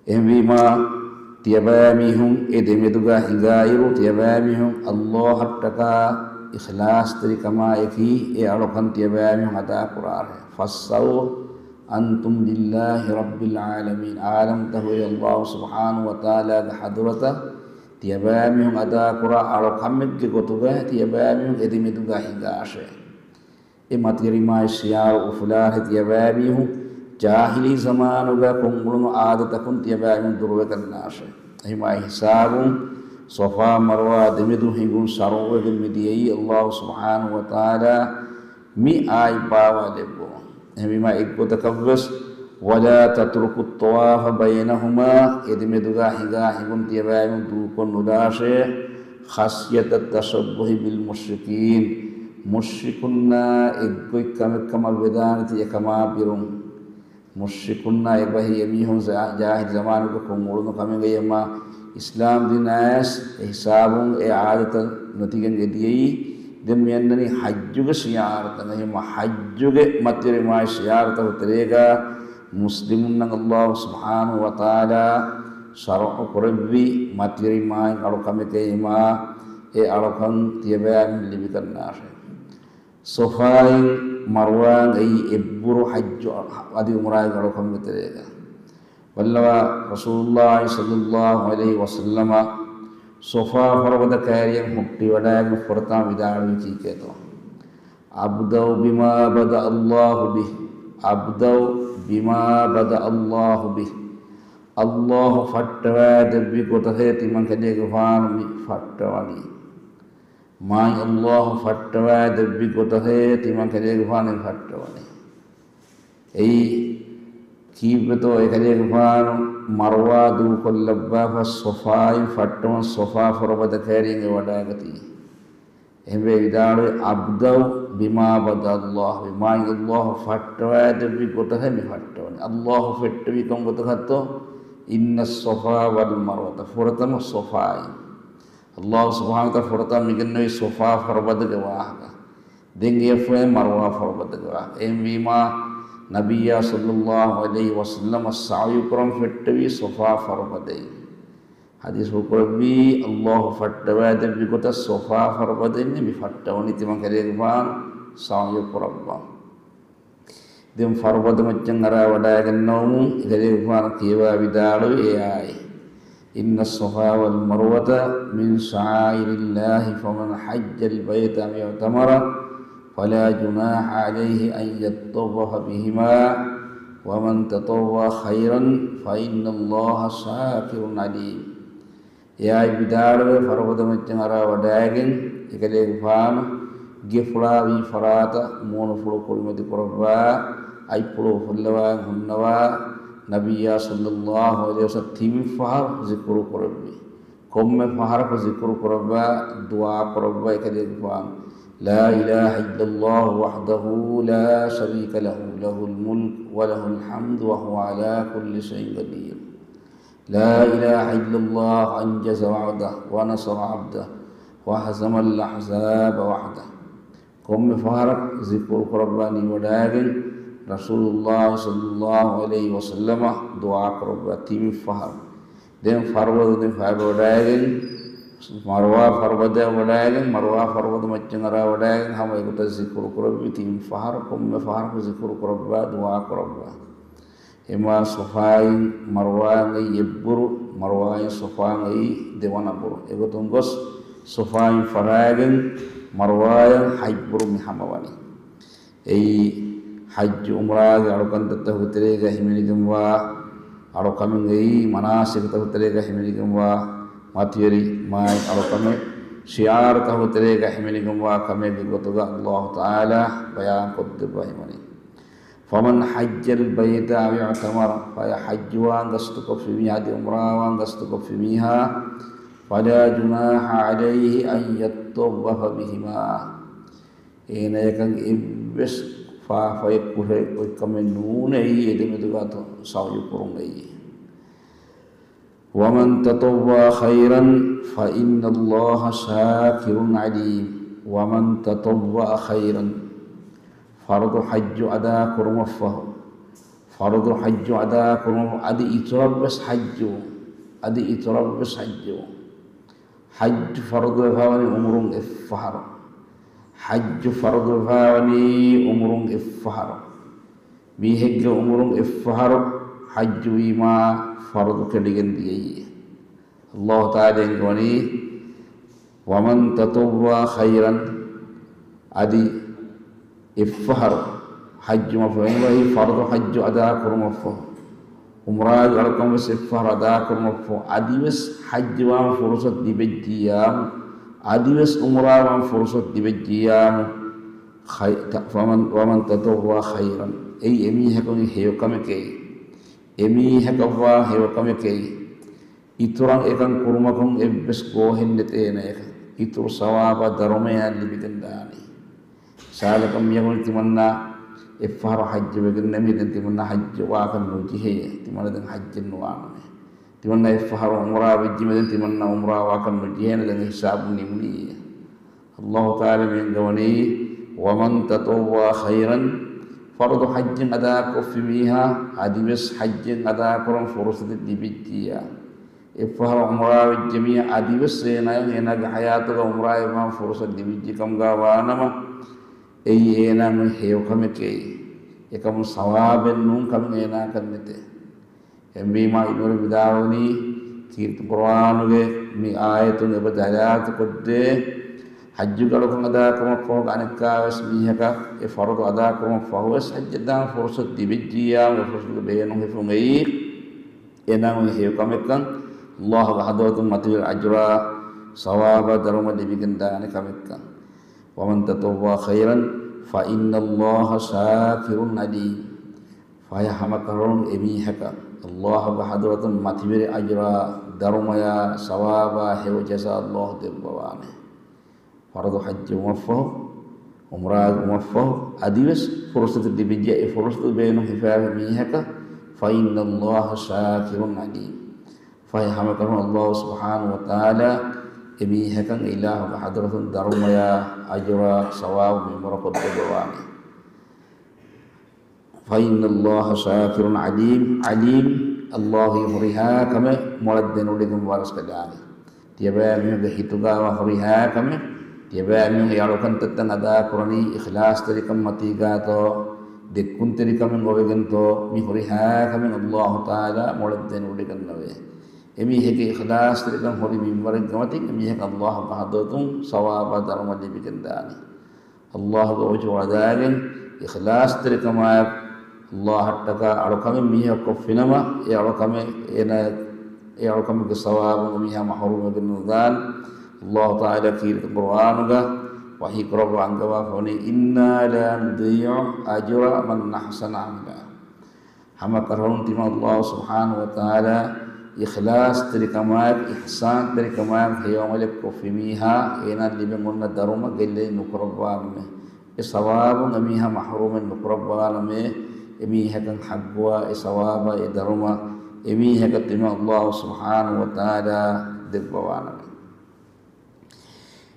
އެހެންވީމާ، ތިޔަބައިމީހުން އެ ދެމެދުގަ ހިނގާއިރު، ތިޔަބައިމީހުން އައްލާހަށްޓަކާ އިޚްލާޞްތެރިކަމާއެކީ އެ އަޅުކަން ތިޔަބައިމީހުން އަދާކުރާށޭ. فاسعوا أنتم لله رب العالمين. ޢާލަމްތަކުގެ އައްލާހު ސުބްޙާނަހު ވަތަޢާލާގެ ޙަޟްރަތަށް ތިޔަބައިމީހުން އަދާކުރާ އަޅުކަމެއްގެ ގޮތުގަ ތިޔަބައިމީހުން އެ ދެމެދުގަ ހިނގާށޭ. އެ މަތިވެރި މާތް ޝިޢާރު އުފުލާށޭ ތިޔަބައިމީހުން، ޖާހިލީ ޒަމާނުގަ ކޮށްއުޅުނު އާދަތަކުން ތިޔަބައިމީހުން ދުރުވެގަންނާށޭ. އެހެންވީމާ އެ ހިސާބުން ޞަފާ މަރުވާ ދެމެދު ހިނގުން ޝަރުޢުވެގެން މިދިޔައީ އައްލާހު ސުބްޙާނަހު ވަތަޢާލާ މި އާޔަތް ބާވާލެއްވުމުން. އެހެންވީމާ އެއްގޮތަކަށްވެސް، ولا تتركوا الطواف بينهما، އެ ދެމެދުގަ ހިނގާ ހިނގުން ތިޔަބައިމީހުން ދޫކޮށް ނުލާށޭ، خشية التشبه بالمشركين، މުޝްރިކުންނާ އެއްގޮތް ކަމެއް ކަމަށް ވެދާނެތީ އެކަމާ ބިރުން. މުޝްރިކުންނާ އެބަހީ އެމީހުން ޖާ-، ޖާހިލީ ޒަމާނުގަ ކޮށްއުޅުނު ކަމެއް. އެހެންވީމާ އިސްލާމްދީނާޔަސް އެ ހިސާބުން އެ އާދަތައް ނެތިގެން އެދިޔައީ. ދެން މި އަންނަނީ ޙައްޖުގެ ޝިޢާރުތައް. އެހެންވީމާ ޙައްޖުގެ މަތިވެރި މާތް ޝިޢާރުތަކުގެ ތެރޭގަ މުސްލިމުންނަށް އައްލާހު ސުބްޙާނަހު ވަތަޢާލާ ޝަރުޢު ކުރެއްވި މަތިވެރި މާތް އަޅުކަމެކޭ. އެހެންވީމާ އެ އަޅުކަން ތިޔަބައިމީހުން ލިބިގަންނާށޭ. ޞަފާއިން މަރުވާއިން އެއީ އެއްބުރު ޙައްޖު އަދި ޢުމްރާގެ އަޅުކަމުގެ ތެރޭގަ. ބައްލަވާ، ރަސޫލުﷲ ޞައްލަﷲ ޢަލައިހި ވަސައްލަމަ ޞަފާ ފަރުބަދަ ކައިރިއަށް ހުއްޓިވަޑައިގެން ފުރަތަމަ ވިދާޅުވީ ކީކޭތޯ؟ "أبدأ بما بدأ الله به، أبدأ بما بدأ الله به." ﷲ ފައްޓަވައިދެއްވި ގޮތަށޭ ތިމަން ކަލޭގެފާނު މި ފައްޓަވަނީ. މާތް ﷲ ފައްޓަވައިދެއްވި ގޮތަށޭ ތިމަން ކަލޭގެފާނު މި ފައްޓަވަނީ. އެއީ ކީއްވެތޯ އެކަލޭގެފާނު މަރުވާ ދޫކޮށްލައްވާފަ ޞަފާއިން ފައްޓަވަން ޞަފާ ފަރުބަދަ ކައިރިއަށް އެ ވަޑައިގަތީ. އެހެންވެ ވިދާޅުވީ، "أبدأ بما بدأ الله به." މާތް ﷲ ފައްޓަވައިދެއްވި ގޮތަށޭ މި ފައްޓަވަނީ. ﷲ ފެއްޓެވީ ކޮން ގޮތަކަށްތޯ؟ "إن الصفا والمروة." ފުރަތަމަ ޞަފާއިން. ﷲ ސުބްޙާނަހޫ ވަތަޢާލާ ފުރަތަމަ މިގެންނެވީ ޞަފާ ފަރުބަދަގެ ވާހަކަ. ދެން އެއަށްފަހު މަރުވާ ފަރުބަދަގެ ވާހަކަ. އެހެންވީމާ، ނަބިއްޔާ ޞައްލަﷲ ޢަލައިހި ވަސައްލަމަ ސަޢުޔު ކުރަން ފެއްޓެވީ ޞަފާ ފަރުބަދައިން. ޙަދީޘް ކުރެއްވީ، ﷲ ފައްޓަވައިދެއްވި ގޮތަށް ޞަފާ ފަރުބަދައިން މި ފައްޓަވަނީ ތިމަން ކަލޭގެފާނު ސަޢުޔު ކުރައްވަން. ދެން ފަރުބަދަ މައްޗަށް އަރާ ވަޑައިގަންނަވަމުން އެކަލޭގެފާނު ކިޔަވާ ވިދާޅުވި އެއާއި، "إن الصفا والمروة من شعائر الله فمن حج البيت أو اعتمر فلا جناح عليه أن يطوف بهما ومن تطوع خيرا فإن الله شاكر عليم." އެއާއި ވިދާޅުވެ، ފަރުބަދަ މައްޗަށް އަރާ ވަޑައިގެން، އެކަލޭގެފާނު ގެފުޅާވީ ފަރާތަށް މޫނުފުޅު ކުރިމަތި ކުރައްވާ، އަތްޕުޅު އުފުއްލަވާ ހުންނަވާ، ނަބިއްޔާ ޞައްލަﷲ ޢަލައިހި ވަސައްލަމަ ތިން ފަހަރު ޒިކުރު ކުރެއްވި. ކޮންމެ ފަހަރަކު ޒިކުރު ކުރައްވާ، ދުޢާ ކުރައްވާ އެކަލޭގެފާނު، "لا إله إلا الله وحده لا شريك له، له الملك وله الحمد وهو على كل شيء قدير." لا إله إلا الله أنجز وعده ونصر عبده وهزم الأحزاب وحده. ކޮންމެ ފަހަރަކު ޒިކުރު ކުރައްވާ ނިވަޑައިގެން، ރަސޫލުﷲ ޞައްލަﷲ ޢަލައިހި ވަސައްލަމަ ދުޢާ ކުރައްވާ ތިން ފަހަރު. ދެން ފަރުބަދަ ދެން ފައިބަ ވަޑައިގެން، މަރުވާ ފަރުބަދަ ވަޑައިގެން، މަރުވާ ފަރުބަދަ މައްޗަށް އަރާ ވަޑައިގެން، ހަމަ އެގޮތަށް ޒިކުރު ކުރެއްވި ތިން ފަހަރު، ކޮންމެ ފަހަރަކު ޒިކުރު ކުރައްވާ، ދުޢާ ކުރައްވާ. އެމާ ޞަފާއިން މަރުވާއިން އެއީ އެއްބުރު، މަރުވާއިން ޞަފާއިން އެއީ ދެވަނަ ބުރު. އެގޮތުން ގޮސް ޞަފާއިން ފަށާގެން މަރުވާއަށް ހަތް ބުރު މި ހަމަވަނީ. އެއީ ޙައްޖު ޢުމްރާގެ އަޅުކަންތައްތަކުގެ ތެރޭގަ ހިމެނިގެންވާ އަޅުކަމެއް، އެއީ މަނާސިކުތަކުގެ ތެރޭގަ ހިމެނިގެންވާ މަތިވެރި މާތް އަޅުކަމެއް، ޝިޢާރުތަކުގެ ތެރޭގަ ހިމެނިގެންވާ ކަމެއްގެ ގޮތުގަ ﷲ ތަޢާލާ ބަޔާން ކޮށްދެއްވަ ހިމަނީ. فمن حج البيت أو اعتمر، ފަޔަ ޙައްޖުވާން ގަސްތުކޮށްފި މީހާ، އަދި ޢުމްރާވާން ގަސްތުކޮށްފި މީހާ، فلا جناح عليه أن يطوف بهما، އޭނަޔަކަށް އެއްވެސް ފާފައެއް ކުރެ އޮތްކަމެއް ނޫނޭ އެ ދެމެދުގަ ސަޢުޔު ކުރުން އެއީ. ومن تطوع خيرا فإن الله شاكر عليم. ومن تطوع خيرا، ފަރުޟު ޙައްޖު އަދާ ކުރުމަށްފަހު، ފަރުޟު ޙައްޖު އަދާ ކުރުމަށް އަދި އިތުރަށްވެސް ޙައްޖު، އަދި އިތުރަށްވެސް ޙައްޖު. ޙައްޖު ފަރުޟުވެފަވަނީ ޢުމުރުން އެއްފަހަރު. ޙައްޖު ފަރުޟުވެފަވަނީ ޢުމުރުން އެއްފަހަރު. މީހެއްގެ ޢުމުރުން އެއްފަހަރު ޙައްޖުވީމާ ފަރުޟު ކެނޑިގެން ދިޔައީ. ﷲ ތަޢާލާ އެންގެވަނީ، ومن تطوع خيرا، އަދި އެއްފަހަރު ޙައްޖު މަފު އެންގެވައި ފަރުޟު ޙައްޖު އަދާ ކުރުމަށްފަހު، ޢުމްރާގެ އަޅުކަން ވެސް އެއްފަހަރު އަދާ ކުރުމަށްފަހު، އަދިވެސް ޙައްޖުވާން ފުރުޞަތު ލިބެއްޖިއްޔާމު، އަދިވެސް ޢުމްރާވާން ފުރުޞަތު ލިބެއްޖިއްޔާމު، ޚައި-، ތަ-، ފަމަން، ومن تطوع خيرا، އެއީ އެމީހަކުގެ ހެޔޮކަމެކޭ، އެމީހަކަށްވާ ހެޔޮކަމެކޭ. އިތުރަށް އެކަން ކުރުމަކުން އެއްވެސް ގޯހެއް ނެތޭ އޭނަޔަކަށް. އިތުރު ސަވާބާ ދަރުމަޔާ ލިބިގެންދާނީ. މިސާލަކަށް މިޔަކުން ތިމަންނާ އެއްފަހަރު ޙައްޖު ވެގެންނަމީ، ދެން ތިމަންނާ ޙައްޖު ވާކަށް ނުޖެހޭ. ތިމަންނަ ދެން ޙައްޖެއް ނުވާނަމޭ. ތިމަންނަ އެއްފަހަރު ޢުމްރާ ވެއްޖިމޭ، ދެން ތިމަންނަ ޢުމްރާ ވާކަށް ނުޖެހޭނެ، ދެން ހިސާބު ނިމުނީ. ﷲ ތަޢާލާ މި އެންގެވަނީ، ومن تطوع خيرا، ފަރުޟު ޙައްޖެއް އަދާކޮށްފި މީހާ، އަދިވެސް ޙައްޖެއް އަދާކުރަން ފުރުޞަތެއް ލިބިއްޖިއްޔާ، އެއްފަހަރު ޢުމްރާ ވެއްޖެ މީހާ، އަދިވެސް އޭނާޔަށް އޭނާގެ ޙަޔާތުގަ ޢުމްރާއެއް ވާން ފުރުޞަތު ލިބިއްޖެ ކަމުގަ ވާނަމަ، އެއީ އޭނާ މި ހެޔޮ ކަމެކޭ. އެކަމު ސަވާބެއް ނޫން ކަމެއް އޭނާކަށް ނެތޭ. އެހެންވީމާ އިލްމުވެރިން ވިދާޅުވަނީ، ކީރިތި ޤުރުއާނުގެ މި އާޔަތުން އެބަ ދަލާލަތު ކޮށްދޭ، ޙައްޖުގެ އަޅުކަން އަދާކުރުމަށް ފަހު އަނެއްކާވެސް މީހަކަށް އެ ފަރުޟު އަދާކުރުމަށް ފަހުވެސް ޙައްޖަށް ދާން ފުރުޞަތު ލިބިއްޖިއްޔާ، އެ ފުރުޞަތުގެ ބޭނުން ހިފުން އެއީ، އޭނާ މި ހެޔޮ ކަމެއްކަން، ﷲ ގެ ޙަޟްރަތުން މަތިވެރި އަޖުރާ ސަވާބާ ދަރުމަ ލިބިގެން ދާނެ ކަމެއްކަން. ومن تطوع خيرا فإن الله شاكر عليم. ފަހެ ހަމަކަށަވަރުން އެމީހަކަށް ﷲ ގެ ޙަޟްރަތުން މަތިވެރި އަޖުރާ، ދަރުމަޔާ، ސަވާބާ ހެޔޮ ޖަޒާ ﷲ ދެއްވަވާނެ. ފަރުޟު ޙައްޖު ވުމަށްފަހު، ޢުމްރާ ވުމަށްފަހު، އަދިވެސް ފުރުޞަތު ލިބިއްޖެ، އެ ފުރުޞަތު ބޭނުން ހިފާފި މީހަކަށް، فإن الله شاكر عليم. ފަހެ ހަމަކަށަވަރުން ﷲ ސުބްޙާނަހޫ ވަތަޢާލާ އެމީހަކަށް އިލާހުގެ ޙަޟްރަތުން ދަރުމަޔާ، އަޖުރާ، ސަވާބު މިންވަރުކޮށްދެއްވަވާނެ. فإن الله شاكر عليم. ޢަލީމް، ﷲ އީ ހުރިހާ ކަމެއް މޮޅަށް ދެނެވޮޑިގެންވާ ރަސްކަލާނގެ. ތިޔަބައިމީހުންގެ ހިތުގައިވާ ހުރިހާ ކަމެއް، ތިޔަބައިމީހުން އެ އަޅުކަންތައްތައް އަދާކުރަނީ އިޚްލާޞްތެރިކަން މަތީގާތޯ، ދެއްކުންތެރިކަމެއް އޮވެގެންތޯ، މި ހުރިހާ ކަމެއް ﷲ ތަޢާލާ މޮޅަށް ދެނެވޮޑިގަންނަވޭ. އެމީހެއްގެ އިޚްލާޞްތެރިކަން ހުރި މިންވަރެއްގެ މަތިން އެމީހަކަށް ﷲ ގެ ޙަޟްރަތުން ސަވާބާ ދަރުމަ ލިބިގެންދާނީ. ﷲ ގެ ވަޖްހު ވަޅަދާގެން އިޚްލާޞްތެރިކަމާއެކު ﷲ އަށްޓަކާ އަޅުކަމެއް މީހަކު ކޮށްފިނަމަ، އެ އަޅުކަމެއް އޭނާ، އެ އަޅުކަމެއްގެ ސަވާބުން އެމީހާ މަޙްރޫމްވެގެން ނުދާން. ﷲ ތަޢާލާ ކީރިތި ޤުރުއާނުގަ ވަޙީ ކުރައްވާ އަންގަވާފަ ވަނީ، إنا لا نضيع أجر من أحسن عملا. ހަމަކަށަވަރުން ތިމާ ﷲ ސުބްޙާނަހޫ ވަތަޢާލާ އިޚްލާޞްތެރިކަމާއެކު، އިޙްސާންތެރިކަމާއެކު ހެޔޮ ޢަމަލެއް ކޮށްފި މީހާ އޭނާ ލިބެން އޮންނަ ދަރުމަ ގެއްލެން ނުކުރައްވާނަމޭ. އެ ސަވާބުން އެމީހާ މަޙްރޫމެއް ނުކުރައްވާނަމޭ. އެމީހަކަށް ޙައްޤުވާ އެ ސަވާބާ އެ ދަރުމަ އެމީހަކަށް ތިމާ ﷲ ސުބްޙާނަހޫ ވަތަޢާލާ ދެއްވަވާނަމޭ.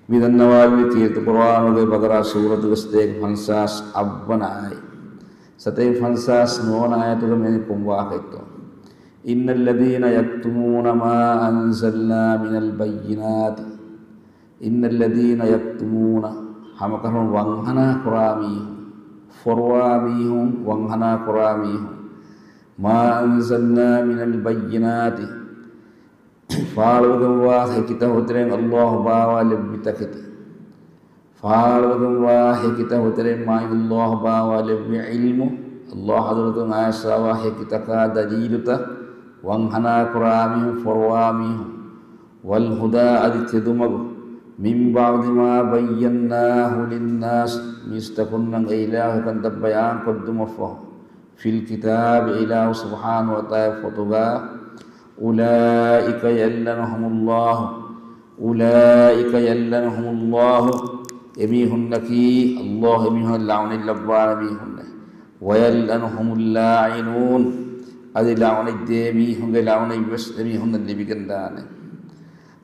މި ދަންނަވާލެވި ކީރިތި ޤުރުއާނުގެ ބަޤަރާ ސޫރަތުގެ ސަތޭކަ ފަންސާސް އަށްވަނަ އާޔަތް. ސަތޭކަ ފަންސާސް ނުވަވަނަ އާޔަތުގަ މި ކޮން ވާހަކައެއްތޯ؟ إن الذين يكتمون ما أنزلنا من البينات. إن الذين يكتمون، ހަމަކަށަވަރުން ވަންހަނާ ކުރާ މީހުން، ފޮރުވާ މީހުން، ވަންހަނާ ކުރާ މީހުން، ما أنزلنا من البينات، ފާޅުވެގެންވާ ހެކިތައް ހުތުރެން ﷲ ބާވާލެއްވި ތަކެތި. ފާޅުވެގެންވާ ހެކިތައް ހުތުރެން މާތް ﷲ ބާވާލެއްވި ޢިލްމު، ﷲ ޙަޟްރަތުން އައިސްފަވާ ހެކިތަކާ ދަލީލުތައް ވަންހަނާ ކުރާ މީހުން، ފޮރުވާ މީހުން. والهدى، އަދި ތެދުމަގު. من بعد ما بيناه للناس، މީސްތަކުންނަށް އެ އިލާހު ކަންތައް ބަޔާން ކޮށްދުމަށްފަހު. في الكتاب، އިލާހު ސުބްޙާނަހޫ ވަތަޢާލާ ފޮތުގަ، أولئك يلعنهم الله، أولئك يلعنهم الله، އެމީހުންނަކީ ﷲ އެމީހުން ލަޢުނަތް ލައްވާނެ މީހުންނޭ. ويلعنهم اللاعنون، އަދި ލަޢުނަތްދޭ މީހުންގެ ލަޢުނަތްވެސް އެމީހުންނަށް ލިބިގެންދާނެ.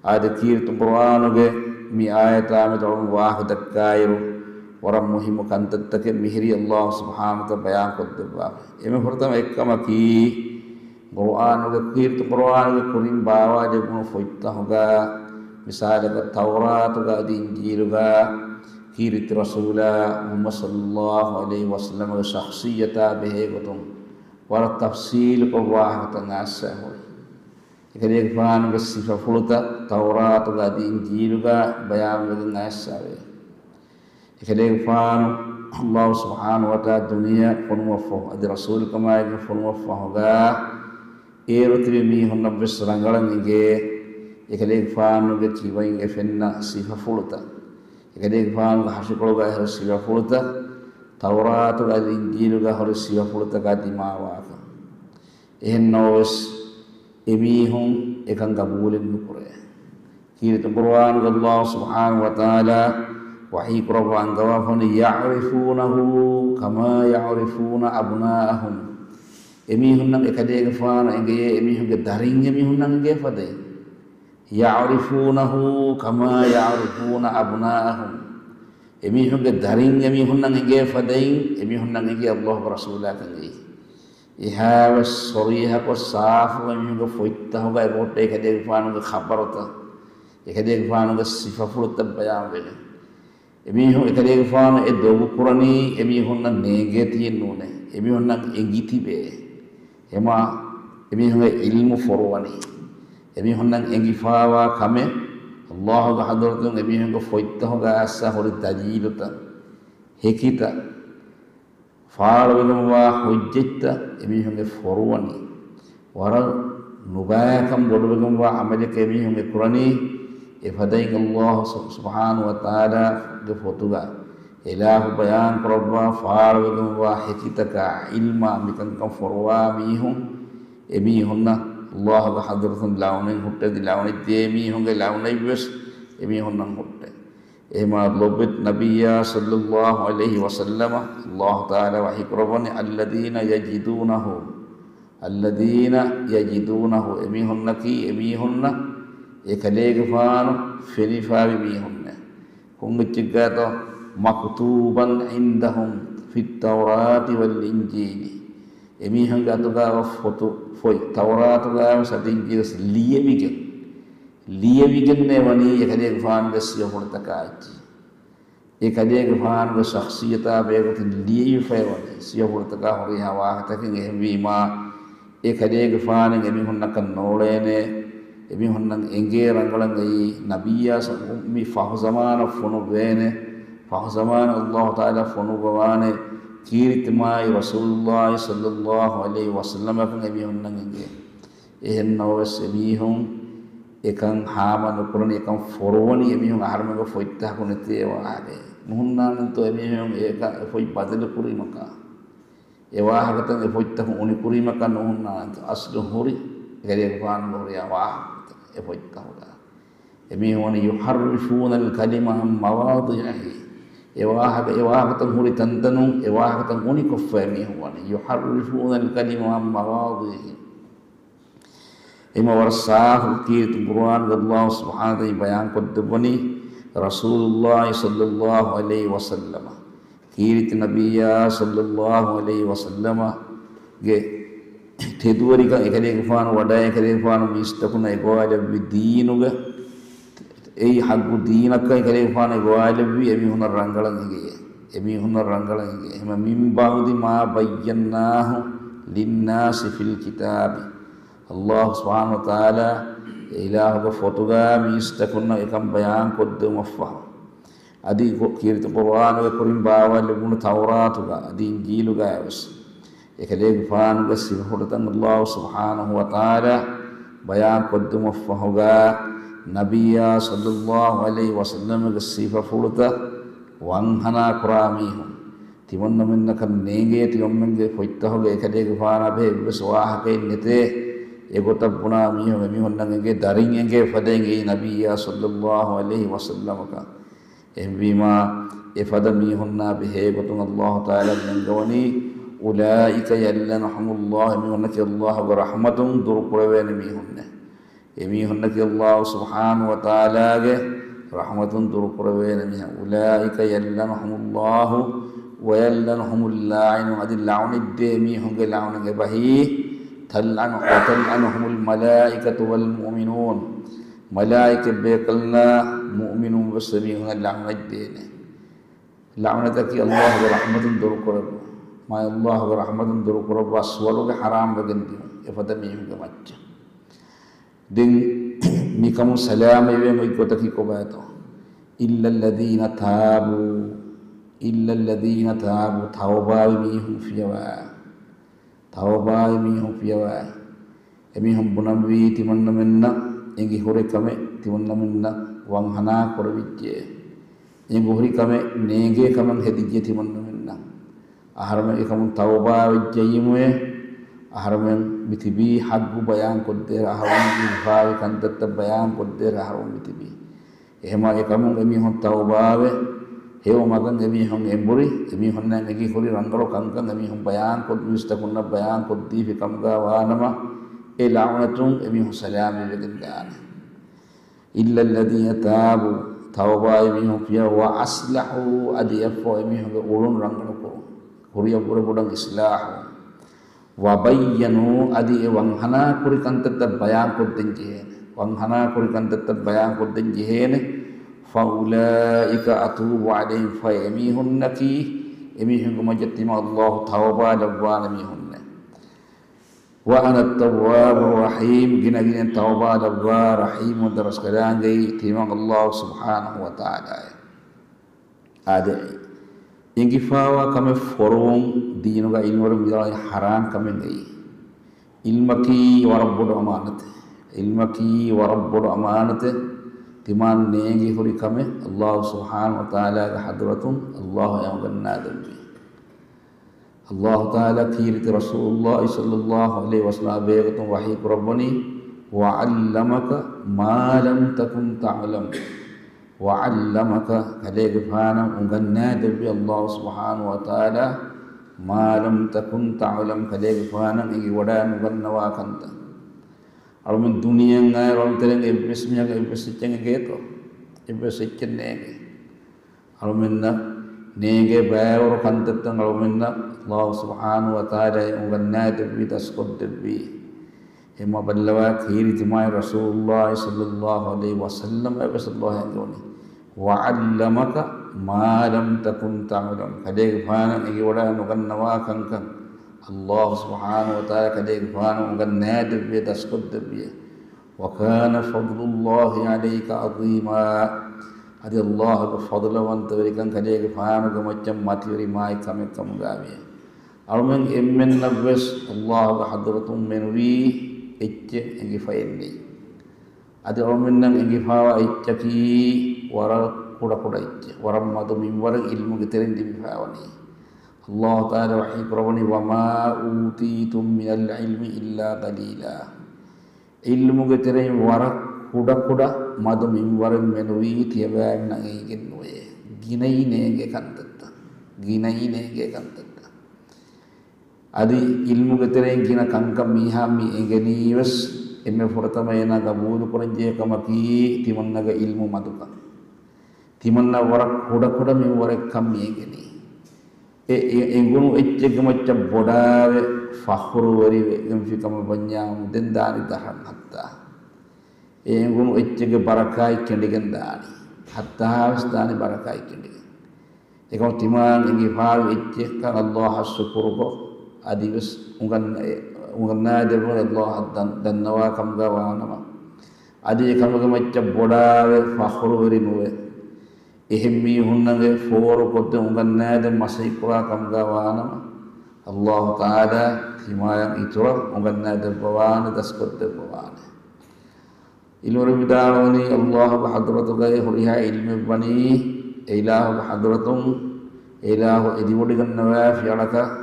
އާދެ، ކީރިތި ޤުރުއާނުގެ މި އާޔަތާ މެދު އަޅުގަނޑު ވާހަކަ ދައްކާއިރު، ވަރަށް މުހިއްމު ކަންތައްތަކެއް މިހިރީ ﷲ ސުބްޙާނަހޫ ވަތަޢާލާ ބަޔާން ކޮށްދެއްވާފަ. އެންމެ ފުރަތަމަ އެއްކަމަކީ، ޤުރުއާނުގެ، ކީރިތި ޤުރުއާނުގެ ކުރިން ބާވާލެވުނު ފޮތްތަހުގަ، މިސާލަކަށް ތައުރާތުގަ އަދި އިންޖީލުގަ، ކީރިތި ރަސޫލާ މުޙައްމަދު ޞައްލައްލާހު ޢަލައިހި ވަސައްލަމަގެ ޝަޚްޞިއްޔަތާ ބެހޭ ގޮތުން ވަރަށް ތަފްޞީލުކޮށް ވާހަކަތައް އައިސްފަ ހުރި. އެކަލޭގެފާނުގެ ސިފަފުޅުތައް ތައުރާތުގަ އަދި އިންޖީލުގަ ބަޔާންވެގެން އައިސްފަވޭ. އެކަލޭގެފާނު ﷲ ސުބްޙާނަހޫ ވަތަޢާލާ ދުނިޔެއަށް ފޮނުވައްފަ، އަދި ރަސޫލުކަމާއެކު ފޮނުވައްފަ ހޮގާ، އޭރު ތިބި މީހުންނަށްވެސް ރަނގަޅަށް އެނގޭ، އެކަލޭގެފާނުގެ ކިބައިން އެ ފެންނަ ސިފަފުޅުތައް، އެކަލޭގެފާނުގެ ހަށިކޮޅުގަ އެހުރި ސިފަފުޅުތައް، ތައުރާތުގަ އަދި އިންޖީލުގަ ހުރި ސިފަފުޅުތަކާ ދިމާވާކަން. އެހެންނަމަވެސް، އެމީހުން އެކަން ގަބޫލެއް ނުކުރޭ. ކީރިތި ޤުރުއާނުގަ ﷲ ސުބްޙާނަހޫ ވަތަޢާލާ ވަޙީ ކުރައްވާ އަންގަވާފަ ވަނީ، يعرفونه كما يعرفون أبناءهم. އެމީހުންނަށް އެކަލޭގެފާނު އެނގެޔޭ، އެމީހުންގެ ދަރިން އެމީހުންނަށް އެނގޭ ފަދައިން. يعرفونه كما يعرفون أبناءهم. އެމީހުންގެ ދަރިން އެމީހުންނަށް އެނގޭ ފަދައިން، އެމީހުންނަށް އެނގޭ ﷲ ގެ ރަސޫލާ ކަން އެއީ. އެހާވެސް ޞަރީޙަކޮށް ސާފު އެމީހުންގެ ފޮތްތަހުގަ އެބަހުއްޓޭ އެކަލޭގެފާނުގެ ޚަބަރުތައް، އެކަލޭގެފާނުގެ ސިފަފުޅުތައް ބަޔާންވެގެން. އެމީހުން އެކަލޭގެފާނު އެ ދޮގު ކުރަނީ އެމީހުންނަށް ނޭނގޭތީއެއް ނޫނޭ. އެމީހުންނަށް އެނގިތިބޭ. އެމާ އެމީހުންގެ ޢިލްމު ފޮރުވަނީ. އެމީހުންނަށް އެނގިފާވާ ކަމެއް ﷲ ގެ ޙަޟްރަތުން އެމީހުންގެ ފޮތްތަކުގަ އައްސަ ހުރި ދަލީލުތައް، ހެކިތައް، ފާޅުވެގެންވާ ޙުއްޖަތްތައް އެމީހުންގެ ފޮރުވަނީ. ވަރަށް ނުބައިކަން ބޮޑުވެގެންވާ ޢަމަލެކޭ އެމީހުން އެ ކުރަނީ. އެފަދައިން ﷲ ސު-، ސުބްޙާނަހޫ ވަތަޢާލާގެ ފޮތުގަ އިލާހު ބަޔާން ކުރައްވާ ފާޅުވެގެންވާ ހެކިތަކާ، ޢިލްމާ މިކަންކަން ފޮރުވާ މީހުން، އެމީހުންނަށް ﷲ ގެ ޙަޟްރަތުން ލަޢުނަތް ހުއްޓެވި، ލަޢުނަތް ދޭ މީހުންގެ ލަޢުނަތްވެސް އެމީހުންނަށް ހުއްޓޭ. އެހެމާ ލޮބުވެތި ނަބިއްޔާ ޞައްލައްލާހު ޢަލައިހި ވަސައްލަމަ ﷲ ތަޢާލާ ވަޙީ ކުރައްވަނީ، الذين يجدونه، الذين يجدونه، އެމީހުންނަކީ އެމީހުންނަށް އެކަލޭގެފާނު ފެނިފާވި މީހުންނޭ. ކޮންއެއްޗެއްގާތޯ؟ مكتوبا عندهم في التوراة والإنجيل، އެމީހުންގެ އަތުގާ ފޮތު، ފޮތް، ތައުރާތުގާވެސް އަދި އިންޖީލުގަވެސް ލިޔެވިގެން، ލިޔެވިގެންނޭ ވަނީ އެކަލޭގެފާނުގެ ސިފަފުޅުތަކާ އެއްޗެއް. އެކަލޭގެފާނުގެ ޝަޚްޞިއްޔަތާ ބެހޭގޮތުން ލިޔެވިފައި ވަނީ ސިފަފުޅުތަކާ ހުރިހާ ވާހަކަތަކެއް. އެހެންވީމާ، އެކަލޭގެފާނެއް އެމީހުންނަކަށް ނޯޅޭނެ، އެމީހުންނަށް އެނގޭ ރަނގަޅަށް އެއީ ނަބިއްޔާ ސަ-، މި ފަހުޒަމާނަށް ފޮނުއްވޭނެ، ފަހުޒަމާނަށް ﷲ ތަޢާލާ ފޮނުއްވަވާނެ ކީރިތި މާތް ރަސޫލުﷲ ޞައްލައްލާހު ޢަލައިހި ވަސައްލަމަކަށް އެމީހުންނަށް އެނގޭ. އެހެންނަމަވެސް އެމީހުން އެކަން ހާމަ ނުކުރަނީ، އެކަން ފޮރުވަނީ އެމީހުން އަހަރުމެންގެ ފޮތްތަކު ނެތޭ ވާހަކައެއް. ނުހުންނާނެތޯ އެމީހުން އެކަ-، އެ ފޮތް ބަދަލު ކުރީމަކާ؟ އެ ވާހަކަތައް އެ ފޮތްތަކުން އުނިކުރީމަކާ؟ ނުހުންނާނެތޯ؟ އަސްލު ހުރި އެކަލޭގެފާނުގެ ހުރިހާ ވާހަކަތައް އެ ފޮތްތަކުގަ. އެމީހުން يحرفون الكلم عن مواضعه. އެ ވާހަކަ، އެ ވާހަކަތައް ހުރި ތަންތަނުން އެ ވާހަކަތައް އުނިކޮށްފަ އެމީހުން ވަނީ. يحرفون الكلم عن مواضعه. އެމަ ވަރަށް ސާފު ކީރިތި ޤުރުއާންގަ ﷲ ސުބްޙާނަހޫ ވަތަޢާލާ ބަޔާން ކޮށްދެއްވަނީ ރަސޫލުﷲ ޞައްލައްލާހު ޢަލައިހި ވަސައްލަމަ. ކީރިތި ނަބިއްޔާ ޞައްލައްލާހު ޢަލައިހި ވަސައްލަމަގެ ތެދުވެރިކަން، އެކަލޭގެފާނު ވަޑައި، އެކަލޭގެފާނު މީސްތަކުންނަށް އެގޮވާލެއްވި ދީނުގެ، އެއީ ޙައްޤު ދީނަކަށް އެކަލޭގެފާނު އެގޮވާލެއްވީ އެމީހުންނަށް ރަނގަޅަށް އެނގޭ. އެމީހުންނަށް ރަނގަޅަށް އެނގޭ. އެހެމަ من بعد ما بيناه للناس في الكتاب. ﷲ ސުބްޙާނަހޫ ވަތަޢާލާ އެ އިލާހުގެ ފޮތުގަ މީސްތަކުންނަށް އެކަން ބަޔާން ކޮށްދެވުމަށްފަހު، އަދި ކީރިތި ޤުރުއާނުގެ ކުރިން ބާވާލެވުނު ތައުރާތުގަ އަދި އިންޖީލުގައިވެސް އެކަލޭގެފާނުގެ ސިފަފުޅުތައް ﷲ ސުބްޙާނަހޫ ވަތަޢާލާ ބަޔާން ކޮށްދެވުމަށްފަހުގަ، ނަބިއްޔާ ޞައްލައްލާހު ޢަލައިހި ވަސައްލަމަގެ ސިފަފުޅުތައް ވަންހަނާ ކުރާ މީހުން، ތިމަންނަމެންނަކަށް ނޭނގޭ ތިމަންމެންގެ ފޮތްތަކުގަ އެކަލޭގެފާނާ ބެހޭ އެއްވެސް ވާހަކައެއް ނެތޭ. އެގޮތަށް ބުނާ މީހުން އެމީހުންނަށް އެނގޭ، ދަރިން އެނގޭ ފަދައިން އެއީ ނަބިއްޔާ ޞައްލައްލާހު ޢަލައިހި ވަސައްލަމަކަށް. އެހެންވީމާ، އެފަދަ މީހުންނާ ބެހޭގޮތުން ﷲ ތަޢާލާ ނެންގަވަނީ، أولئك يلعنهم الله، އެމީހުންނަކީ ﷲގެ ރަޙްމަތުން ދުރުކުރެވޭނެ މީހުންނޭ. އެމީހުންނަކީ ﷲ ސުބްޙާނަހޫ ވަތަޢާލާގެ ރަޙްމަތުން ދުރުކުރެވޭނެ މީހުން. أولئك يلعنهم الله ويلعنهم اللاعنون، އަދި ލަޢުނަތްދޭ މީހުންގެ ލަޢުނަތް އެބަހީ، تلعن، وتلعنهم الملائكة والمؤمنون، މަލާއިކަ ބޭކަލުންނާ މުއުމިނުން ވެސް އެމީހުންނަށް ލަޢުނަތް ދޭނެ. ލަޢުނަތަކީ ﷲގެ ރަޙްމަތުން ދުރުކުރެއްވުން. މާތް ﷲގެ ރަޙްމަތުން ދުރުކުރައްވާ ސުވަރުގެ ޙަރާމް ވެގެން ދިޔުން އެފަދަ މީހުންގެ މައްޗަށް. ދެން މިކަމުން ސަލާމަތްވެ އޮތް ގޮތަކީ ކޮބާތޯ؟ إلا الذين تابوا، إلا الذين تابوا، ތައުބާވި މީހުން ފިޔަވާ. ތައުބާވި މީހުން ފިޔަވާ. އެމީހުން ބުނަންވީ ތިމަންނަމެންނަށް އެނގި ހުރި ކަމެއް ތިމަންނަމެންނަށް ވަންހަނާ ކުރެވިއްޖެ. އެނގި ހުރި ކަމެއް ނޭނގޭ ކަމެއް ހެދިއްޖެ ތިމަންނަމެންނަށް. އަހަރުމެން އެކަމުން ތައުބާވެއްޖައީމުއޭ، އަހަރުމެން މިތިބީ ޙައްޤު ބަޔާން ކޮށްދޭ، އަހަރުމެން އިންސާފީ ކަންތައްތައް ބަޔާން ކޮށްދޭ އަހަރުމެން މިތިބީ. އެހެމާ އެކަމުން އެމީހުން ތައުބާވެ، ހެޔޮ މަގަށް އެމީހުން އެނބުރި، އެމީހުންނަށް އެނގި ހުރި ރަނގަޅު ކަންކަން އެމީހުން ބަޔާން ކޮށް، މީސްތަކުންނަށް ބަޔާން ކޮށްދީފި ކަމުގަ ވާނަމަ، އެ ލަޢުނަތުން އެމީހުން ސަލާމަތްވެގެން ދާނެ. إلا الذين تابوا، ތައުބާވި މީހުން ފިޔަ، وأصلحوا، އަދި އެއަށްފަހު އެމީހުންގެ އުޅުން ރަނގަޅު ކުރުން. ކުރިއަށްވުރެ ބޮޑަށް އިޞްލާޙު. وبينوا، އަދި އެ ވަންހަނާ ކުރި ކަންތައްތައް ބަޔާން ކޮށްދޭން ޖެހޭނެ. ވަންހަނާ ކުރި ކަންތައްތައް ބަޔާން ކޮށްދޭން ޖެހޭނެ. فأولئك أتوب عليهم، ފައި އެމީހުންނަކީ، އެމީހުންގެ މައްޗަށް ތިމާ ﷲ ތައުބާ ލައްވާނެ މީހުންނޭ. وأنا التواب الرحيم، ގިނަ ގިނަ ތައުބާ ލައްވާ ރަޙީމު ދަރަސްކަލާނގެއީ ތިމާ ﷲ ސުބްޙާނަހޫ ވަތަޢާލާއޭ. އާދެ، އެނގިފާވާ ކަމެއް ފޮރުވުން ދީނުގަ އިލްމުވެރިން ވިދާޅުވީ ޙަރާން ކަމެއް ނެތް. ޢިލްމަކީ ވަރަށް ބޮޑު އަމާނަތެއް. ޢިލްމަކީ ވަރަށް ބޮޑު އަމާނަތެއް. ތިމާން ނޭނގި ހުރި ކަމެއް ﷲ ސުބްޙާނަހޫ ވަތަޢާލާގެ ޙަޟްރަތުން ﷲ އެ އުނގަންނާދެއްވި. ﷲ ތަޢާލާ ކީރިތި ރަސޫލުﷲ ޞައްލަﷲ ޢަލައިހި ވަސައްލަމާ ބެހޭގޮތުން ވަޙީ ކުރައްވަނީ، وعلمك ما لم تكن تعلم. وعلمك، ކަލޭގެފާނަށް އުނގަންނާދެއްވި ﷲ ސުބްޙާނަހޫ ވަތަޢާލާ، ما لم تكن تعلم، ކަލޭގެފާނަށް އެނގިވަޑައި ނުގަންނަވާ ކަންތައް. އަޅުމެން ދުނިޔެއަށް އައި ރަނގަޅު ތެރެއިން އެއްވެސް މީހަކަށް އެއްވެސް އެއްޗެއް އެނގޭތޯ؟ އެއްވެސް އެއްޗެއް ނޭނގެ. އަޅުމެންނަށް ނޭނގޭ ބައިވަރު ކަންތައްތައް އަޅުމެންނަށް ﷲ ސުބްޙާނަހޫ ވަތަޢާލާ އެ އުނގަންނާދެއްވި، ދަސްކޮށްދެއްވީ. އެމަ ބައްލަވާ ކީރިތި މާތް ރަސޫލުﷲ ޞައްލަﷲ ޢަލައިހި ވަސައްލަމަ އެވެސް ﷲ އެނގެވަނީ، وعلمك ما لم تكن تعلم. ކަލޭގެފާނަށް އެނގިވަޑައި ނުގަންނަވާ ކަންކަން ﷲ ސުބްޙާނަހޫ ވަތަޢާލާ ކަލޭގެފާނަށް އުނގަންނާދެއްވި، ދަސްކޮށްދެއްވި. وكان فضل الله عليك عظيما. އަދި ﷲގެ ފަޟްލުވަންތަވެރިކަން ކަލޭގެފާނުގެ މައްޗަށް މަތިވެރި މާތް ކަމެއް ކަމުގައިވި. އަޅުމެން އެންމެންނަށްވެސް ﷲގެ ޙަޟްރަތުން މެނުވީ އެއްޗެއް އެނގިފައެއްނެތް. އަދި އަޅުމެންނަށް އެނގިފާވާ އެއްޗަކީ ވަރަށް ކުޑަކުޑަ އެއްޗެއް، ވަރަށް މަދު މިންވަރެއް ޢިލްމުގެ ތެރެއިން ލިބިފައިވަނީ. ﷲ ތަޢާލާ ވަޙީ ކުރައްވަނީ، وما أوتيتم من العلم إلا قليلا. ޢިލްމުގެ ތެރެއިން ވަރަށް ކުޑަކުޑަ މަދު މިންވަރެއް މެނުވީ ތިޔަބައިމީހުންނަށް އެނގިގެން ނުވޭ. ގިނައީ ނޭނގޭ ކަންތައްތައް. ގިނައީ ނޭނގޭ ކަންތައްތައް. އަދި ޢިލްމުގެ ތެރެއިން ގިނަ ކަންކަން މީހާ މި އެނގެނީވެސް އެންމެ ފުރަތަމަ އޭނާ ގަބޫލުކުރަންޖެހޭ ކަމަކީ ތިމަންނަގެ ޢިލްމު މަދުކަން. ތިމަންނަ ވަރަށް ކުޑަކުޑަ މިންވަރެއްކަން މި އެނގެނީ. އެ، އެ އެނގުނު އެއްޗެއްގެ މައްޗަށް ބޮޑާވެ ފަޚުރުވެރިވެ ގެންފި ކަމަށް ވަންޏާ ދެން ދާނީ ދަށަށް ހައްތާ. އެ އެނގުނު އެއްޗެއްގެ ބަރަކާތް ކެނޑިގެން ދާނީ. ހައްތާވެސް ދާނީ ބަރަކާތް ކެނޑިގެން. އެކަމަ ތިމާން އެނގިފާވި އެއްޗެއްކަން ﷲ އަށް ޝުކުރުކޮށް، އަދިވެސް އުނގަން-، އެ، އުނގަންނާދެއްވުން ﷲ އަށް ދަން-، ދަންނަވާ ކަމުގަ ވާނަމަ، އަދި އެކަމުގެ މައްޗަށް ބޮޑާވެ ފަޚުރުވެރި ނުވެ، އެހެން މީހުންނަށް ފޯރުކޮށްދެ އުނގަންނާދެ މަސައްކަތްކުރާ ކަމުގަ ވާނަމަ، ﷲ ތަޢާލާ ތިމާޔަށް އިތުރަށް އުނގަންނާދެއްވަވާނެ، ދަސްކޮށްދެއްވަވާނެ. އިލްމުވެރިން ވިދާޅުވަނީ، ﷲގެ ޙަޟްރަތުގައި ހުރިހާ ޢިލްމެއްވަނީ އެއިލާހުގެ ޙަޟްރަތުން، އެއިލާހު އެދިވޮޑިގަންނަވާފި އަޅަކަށް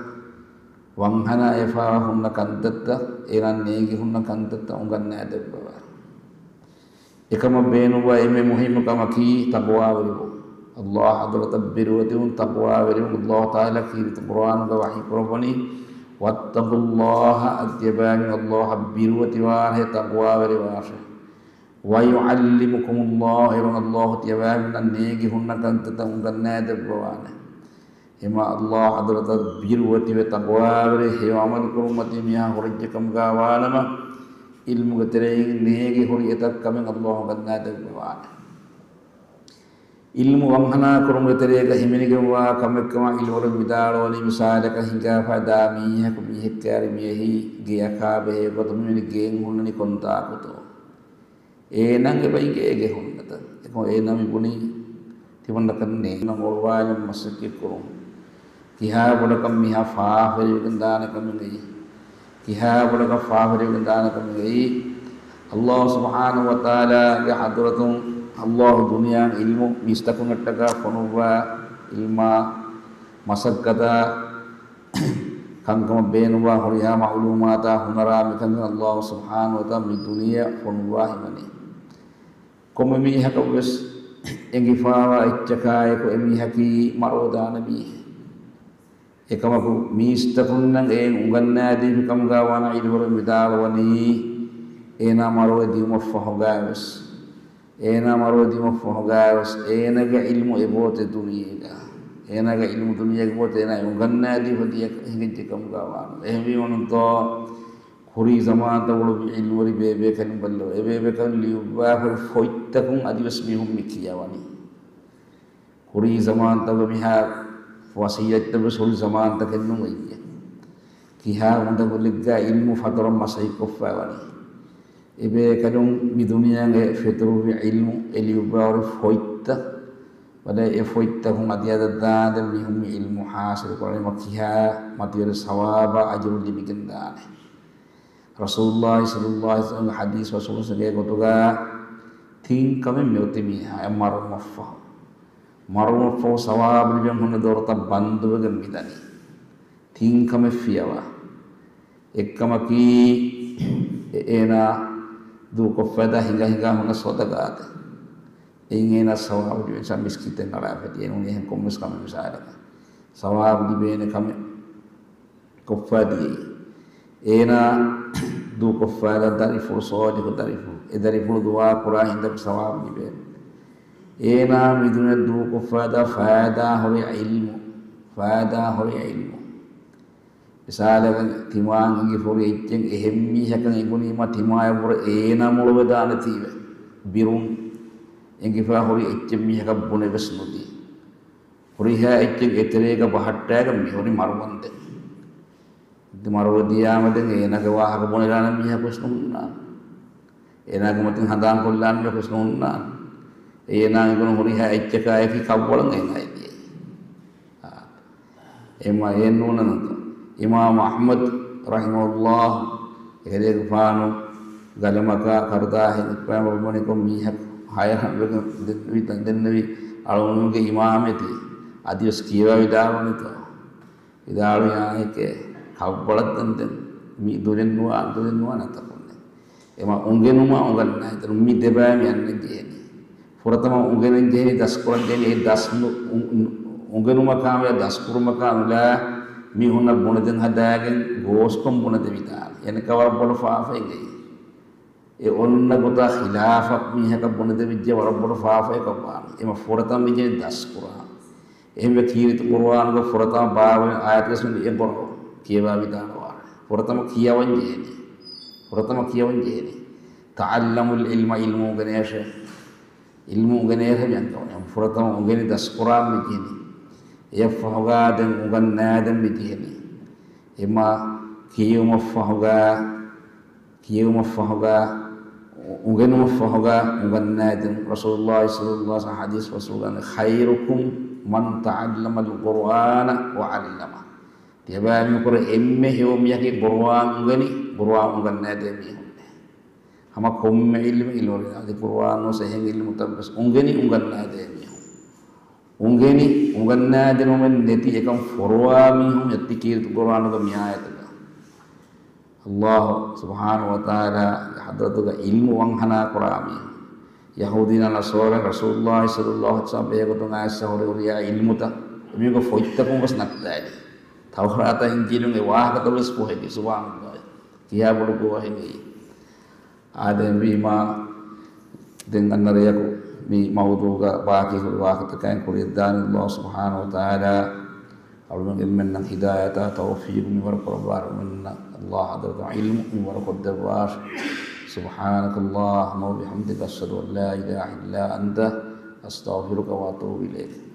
ވަންހަނާ އެފާވާ ހުންނަ ކަންތައްތައް، އޭނާ ނޭނގި ހުންނަ ކަންތައްތައް އުނގަންނާދެއްވަވާ. އެކަމަށް ބޭނުންވާ އެންމެ މުހިއްމު ކަމަކީ ތަޤްވާވެރިވުން. ﷲ ޙަޟްރަތަށް ބިރުވެތިވުން، ތަޤްވާވެރިވުން. ﷲ ތަޢާލާ ކީރިތި ޤުރްއާނުގަ ވަޙީ ކުރައްވަނީ، واتقوا الله، އަދި ތިޔަބައިމީހުން ﷲ އަށް ބިރުވެތިވާށޭ، ތަޤްވާވެރިވާށޭ. ويعلمكم الله، އޭރުން ﷲ ތިޔަބައިމީހުންނަށް ނޭނގި ހުންނަ ކަންތައްތައް އުނގަންނާދެއްވަވާނެ. އެމާ ﷲ ޙަޟްރަތަށް ބިރުވެތިވެ ތަޤްވާވެރި ހެޔޮ ޢަމަލު ކުރުން މަތީ މީހާ ހުރެއްޖެ ކަމުގަ ވާނަމަ، ޢިލްމުގެ ތެރެއިން ނޭނގި ހުރި އެތައް ކަމެއް ﷲ އުނގަންނާދެއްވަވާނެ. ޢިލްމު ވަންހަނާ ކުރުމުގެ ތެރޭގަ ހިމެނިގެންވާ ކަމެއްކަމަށް ޢިލްމުވެރިން ވިދާޅުވަނީ، މިސާލަކަށް ހިނގާފަ ދާ މީހަކު މީހެއް ކައިރި މިއެހީ ގެޔަކާ ބެހޭ ގޮތުން މިވެނި ގެއެއް ހުންނަނީ ކޮންތާކުތޯ؟ އޭނާގެ ބައިގެ އޭގެ ހުންނަތަ؟ އެކަމަ އޭނާ މި ބުނީ ތިމަންނަކަށް ނޭނގުނަ އޮޅުވާލަން މަސައްކަތް ކުރުން. ކިހާ ބޮޑަކަށް މީހާ ފާފަރިވެގެން ދާނެ ކަމެއް އެއީ. ކިހާ ބޮޑަކަށް ފާފަރިވެގެން ދާނެ ކަމެއް އެއީ. ﷲ ސުބްޙާނަހޫ ވަތަޢާލާގެ ޙަޟްރަތުން ﷲ ދުނިޔާ ޢިލްމު މީސްތަކުން އަށްޓަކާ ފޮނުއްވާ ޢިލްމާ މަސައްކަތާ ކަންކަމަށް ބޭނުންވާ ހުރިހާ މަޢުލޫމާތާ ހުނަރާ މިކަންކަން ﷲ ސުބްޙާނަހޫ ވަތަޢާލާ މި ދުނިޔެއަށް ފޮނުއްވާ ހިމަނީ. ކޮންމެ މީހަކަށްވެސް އެނގިފާވާ އެއްޗަކާއެކު އެމީހަކީ މަރުވެދާނެ މީހެއް. އެކަމަކު މީސްތަކުންނަށް އެއިން އުނގަންނާދީފި ކަމުގަ ވާނަމަ ޢިލްމުވެރިން ވިދާޅުވަނީ އޭނާ މަރުވެ ދިއުމަށްފަހުގައިވެސް، އޭނާ މަރުވެ ދިއުމަށްފަހުގައިވެސް އޭނާގެ ޢިލްމު އެބައޮތޭ ދުނިޔޭގަ. އޭނާގެ ޢިލްމު ދުނިޔޭގަ އެބައޮތޭ އޭނާ އުނގަންނާދީފަ ދިޔަ ހިނގައްޖެ ކަމުގަ ވާނަމަ. އެހެންވީމަ ނޫންތޯ؟ ކުރީ ޒަމާންތައް އުޅުއްވި ޢިލްމުވެރި ބޭބޭކަލުން ބައްލަވަ. އެބޭބޭކަލުން ލިޔުއްވާފައި ފޮތްތަކުން އަދިވެސް މީހުން މި ކިޔަވަނީ. ކުރީ ޒަމާންތަކުގަ މިހާ ވަސިއްޔަތްތައް ވެސް ހުރި ޒަމާންތަކެއް ނޫން އެއްޔެ. ކިހާ އުނދަގުލެއްގަ ޢިލްމު ފަތުރަށް މަސައްކަތްކޮށްފައިވަނީ. އެބޭކަލުން މި ދުނިޔޭގަ ފެތުރުއްވި ޢިލްމު އެ ލިޔުއްވާ ހުރި ފޮތްތައް، ވަލެ އެ ފޮތްތަކުން އަދި އަދަށް ދާންދެން މީހުން މި ޢިލްމު ޙާޞިލު ކުރަނީމަ ކިހާ މަތިވެރި ސަވާބާ އަޖުރު ލިބިގެން ދާނެ. ރަސޫލުﷲ ޞައްލަﷲ ޢަލައިހި ވަސައްލަމްގެ ޙަދީޘް ވަސްފުޅުގެ ގޮތުގަ ތިން ކަމެއް މިއޮތީ މީހާ މަރުވުމަށްފަހު. މަރުވުމަށްފަހު ސަވާބު ލިބެން ހުންނަ ދޮރުތައް ބަންދުވެގެން މިދަނީ. ތިން ކަމެއް ފިޔަވާ. އެއްކަމަކީ، އެ-، އޭނާ ދޫކޮށްފައިދާ ހިނގާ ހިނގާ ހުންނަ ޞަދަޤާތެއް. އެއިން އޭނާ ސަވާބު ލިބޭނެ. މިސްކިތެއް އަޅާފަ ތި އެނޫނީ އެހެން ކޮންމެސް ކަމެއް މިސާލަކަށް. ސަވާބު ލިބޭނެ ކަމެއް ކޮށްފަ ދިޔައީ. އޭނާ ދޫކޮށްފައިދާ ދަރިފުޅު، ޞާލިޙު ދަރިފުޅު. އެ ދަރިފުޅު ދުޢާ ކުރާ ހިނދަކު ސަވާބު ލިބޭނެ. އޭނާ މި ދުނިޔެ ދޫކޮށްފައިދާ ފައިދާ ހުރި ޢިލްމު، ފައިދާ ހުރި ޢިލްމު. މިސާލަކަށް ތިމާއަށް އެނގިފަ ހުރި އެއްޗެއް އެހެން މީހަކަށް އެނގުނީމަ ތިމާޔަށްވުރެ އޭނާ މޮޅުވެދާނެތީވެ. ބިރުން އެނގިފަ ހުރި އެއްޗެއް މީހަކަށް ބުނެވެސް ނުދީ. ހުރިހާ އެއްޗެއް އެތެރޭގަ ބަހައްޓާގެން މިހުރި މަރުވަންދެން. މަރުވެ ދިޔާމަ ދެން އޭނާގެ ވާހަކަ ބުނެލާނެ މީހަކުވެސް ނުހުންނާނެ. އޭނާގެ މަތިން ހަނދާން ކޮށްލާނެ މީހަކުވެސް ނުހުންނާނެ. އޭނާ އެނގުނު ހުރިހާ އެއްޗަކާއެކީ ކަށްވަޅަށް އޭނާ ދިޔައީ. އެމަ އެއްނޫނަންތޯ. އިމާމު އަޙްމަދު ރަޙިމަހުﷲ އެކަލޭގެފާނު ގަލަމަކާ ކަރުދާހެއް އިއްޕާމަ ބުނިކޮށް މީހަކު ހައިރާންވެގެން ދެންނެވި، ދެންނެވި އަޅުގަނޑުގެ އިމާމެތި އަދިވެސް ކިޔަވާ ވިދާޅުވަނިތޯ. ވިދާޅުވި އާނއެކޭ ކަށްވަޅަށް ދެން ދެން މި ދުލެއްނުވާ، ދުލެއްނުވާ ނަތަކުންނެ. އެމަ އުނގެނުމާ އުނގަންނާ އިތުރު މި ދެބައި މި އަންނަން ޖެހެނީ. ފުރަތަމަ އުނގެނެން ޖެހެނީ، ދަސްކުރަން ޖެހެނީ، އެ ދަސް ނު-، އު-، އު-، އުނގެނުމަކާ މި ދަސްކުރުމަކާ މިލާ މީހުންނަށް ބުނެދެން ހަދާގެން ގޯސްކޮން ބުނެދެވިދާނެ. އެނެކަ ވަރަށް ބޮޑު ފާފައެއް އެއީ. އެ އޮންނަ ގޮތާ ޚިލާފަށް މީހަކަށް ބުނެދެވިއްޖެ ވަރަށް ބޮޑު ފާފައެއް ކަށްވާނެ. އެމަ ފުރަތަމަ މި ޖެހެނީ ދަސްކުރާ. އެހެންވެ ކީރިތި ޤުރުއާނުގެ ފުރަތަމަ ބާވަނި އާޔަތުގެ ސުން އެ ބޮޑު ކިޔަވާ ވިދާޅުވާނެ. ފުރަތަމަ ކިޔަވަން ޖެހެނީ. ފުރަތަމަ ކިޔަވަން ޖެހެނީ. ތަޢައްލަމުލް ޢިލްމަ، ޢިލްމު އުނގެނޭށޭ. ޢިލްމު އުނގެނޭށޭ މި އަންކަމުން. ފުރަތަމަ އުނގެނި ދަސްކުރާން މި ޖެހެނީ. އެއަށްފަހުގާ ދެން އުނގަންނާދެން މި ޖެހެނީ. އެމަ ކިޔެވުމަށްފަހުގާ ކިޔެވުމަށްފަހުގާ، އު-، އުނގެނުމަށްފަހުގާ އުނގަންނާދެން. ރަސޫލުﷲ ޞައްލަﷲ ޢަލައިހި ވަސައްލަމް ޙަދީޘް ވަސްފުގަނެ، "ޚައިރުކުމް މަން ތަޢައްލަމަލް ޤުރުއާނަ ވަޢައްލަމަ." ތިޔަބައިމީހުން ކުރެ އެންމެ ހެޔޮ މީހަކީ ޤުރުއާން އުނގެނި، ޤުރުއާން އުނގަންނާދޭ މީހުންނޭ. ހަމަ ކޮންމެ ޢިލްމެއް ޢިލްމު އަދި ޤުރުއާން ނޫސް އެހެން ޢިލްމުތައް ވެސް އުނގެނި އުނގަންނާދޭ މީހުން. އުނގެނި އުނގަންނާދިނުމެއް ނެތި އެކަން ފޮރުވާ މީހުން އެއްތި ކީރިތި ޤުރުއާނުގެ މި އާޔަތުގަ. ﷲ ސުބްޙާނަހޫ ވަތަޢާލާގެ ޙަޟްރަތުގަ ޢިލްމު ވަންހަނާ ކުރާ މީހުން. ޔަހޫދީންނާ ނަޞާރާ ރަސޫލުﷲ ޞައްލަﷲ ޢަލައިހި ވަސައްލަމް ބެހޭގޮތުން އައިސް ހުރި ހުރިހާ ޢިލްމުތައް އެމީހުންގެ ފޮތްތަކުން ވެސް ނައްތާލި. ތައުރާތާ އިންޖީލުން އެ ވާހަކަތައް ވެސް ފޮހެދި. ސުބްޙާނަﷲ. ކިހާ ބޮޑު ގޯހެއް އެއީ. އާދެ، އެހެންވީމާ، ދެން އަންނަ ރެޔަކު މި މައުޟޫޢުގަ ބާކީ ހުރި ވާހަކަތަކާއިން ކުރިޔަށްދާނީ. ﷲ ސުބްޙާނަހޫ ވަތަޢާލާ އަޅުގަނޑުމެންނަށް ހިދާޔަތާ ތައުފީޤު މިވަރު ކުރައްވާށި. އަޅުގަނޑުމެންނަށް ﷲ ޙަޟްރަތުން ޢިލްމު މިވަރު ކޮށްދެއްވާށި. سبحانك اللهم وبحمدك، أشهد أن لا إله إلا أنت، أستغفرك وأتوب إليك.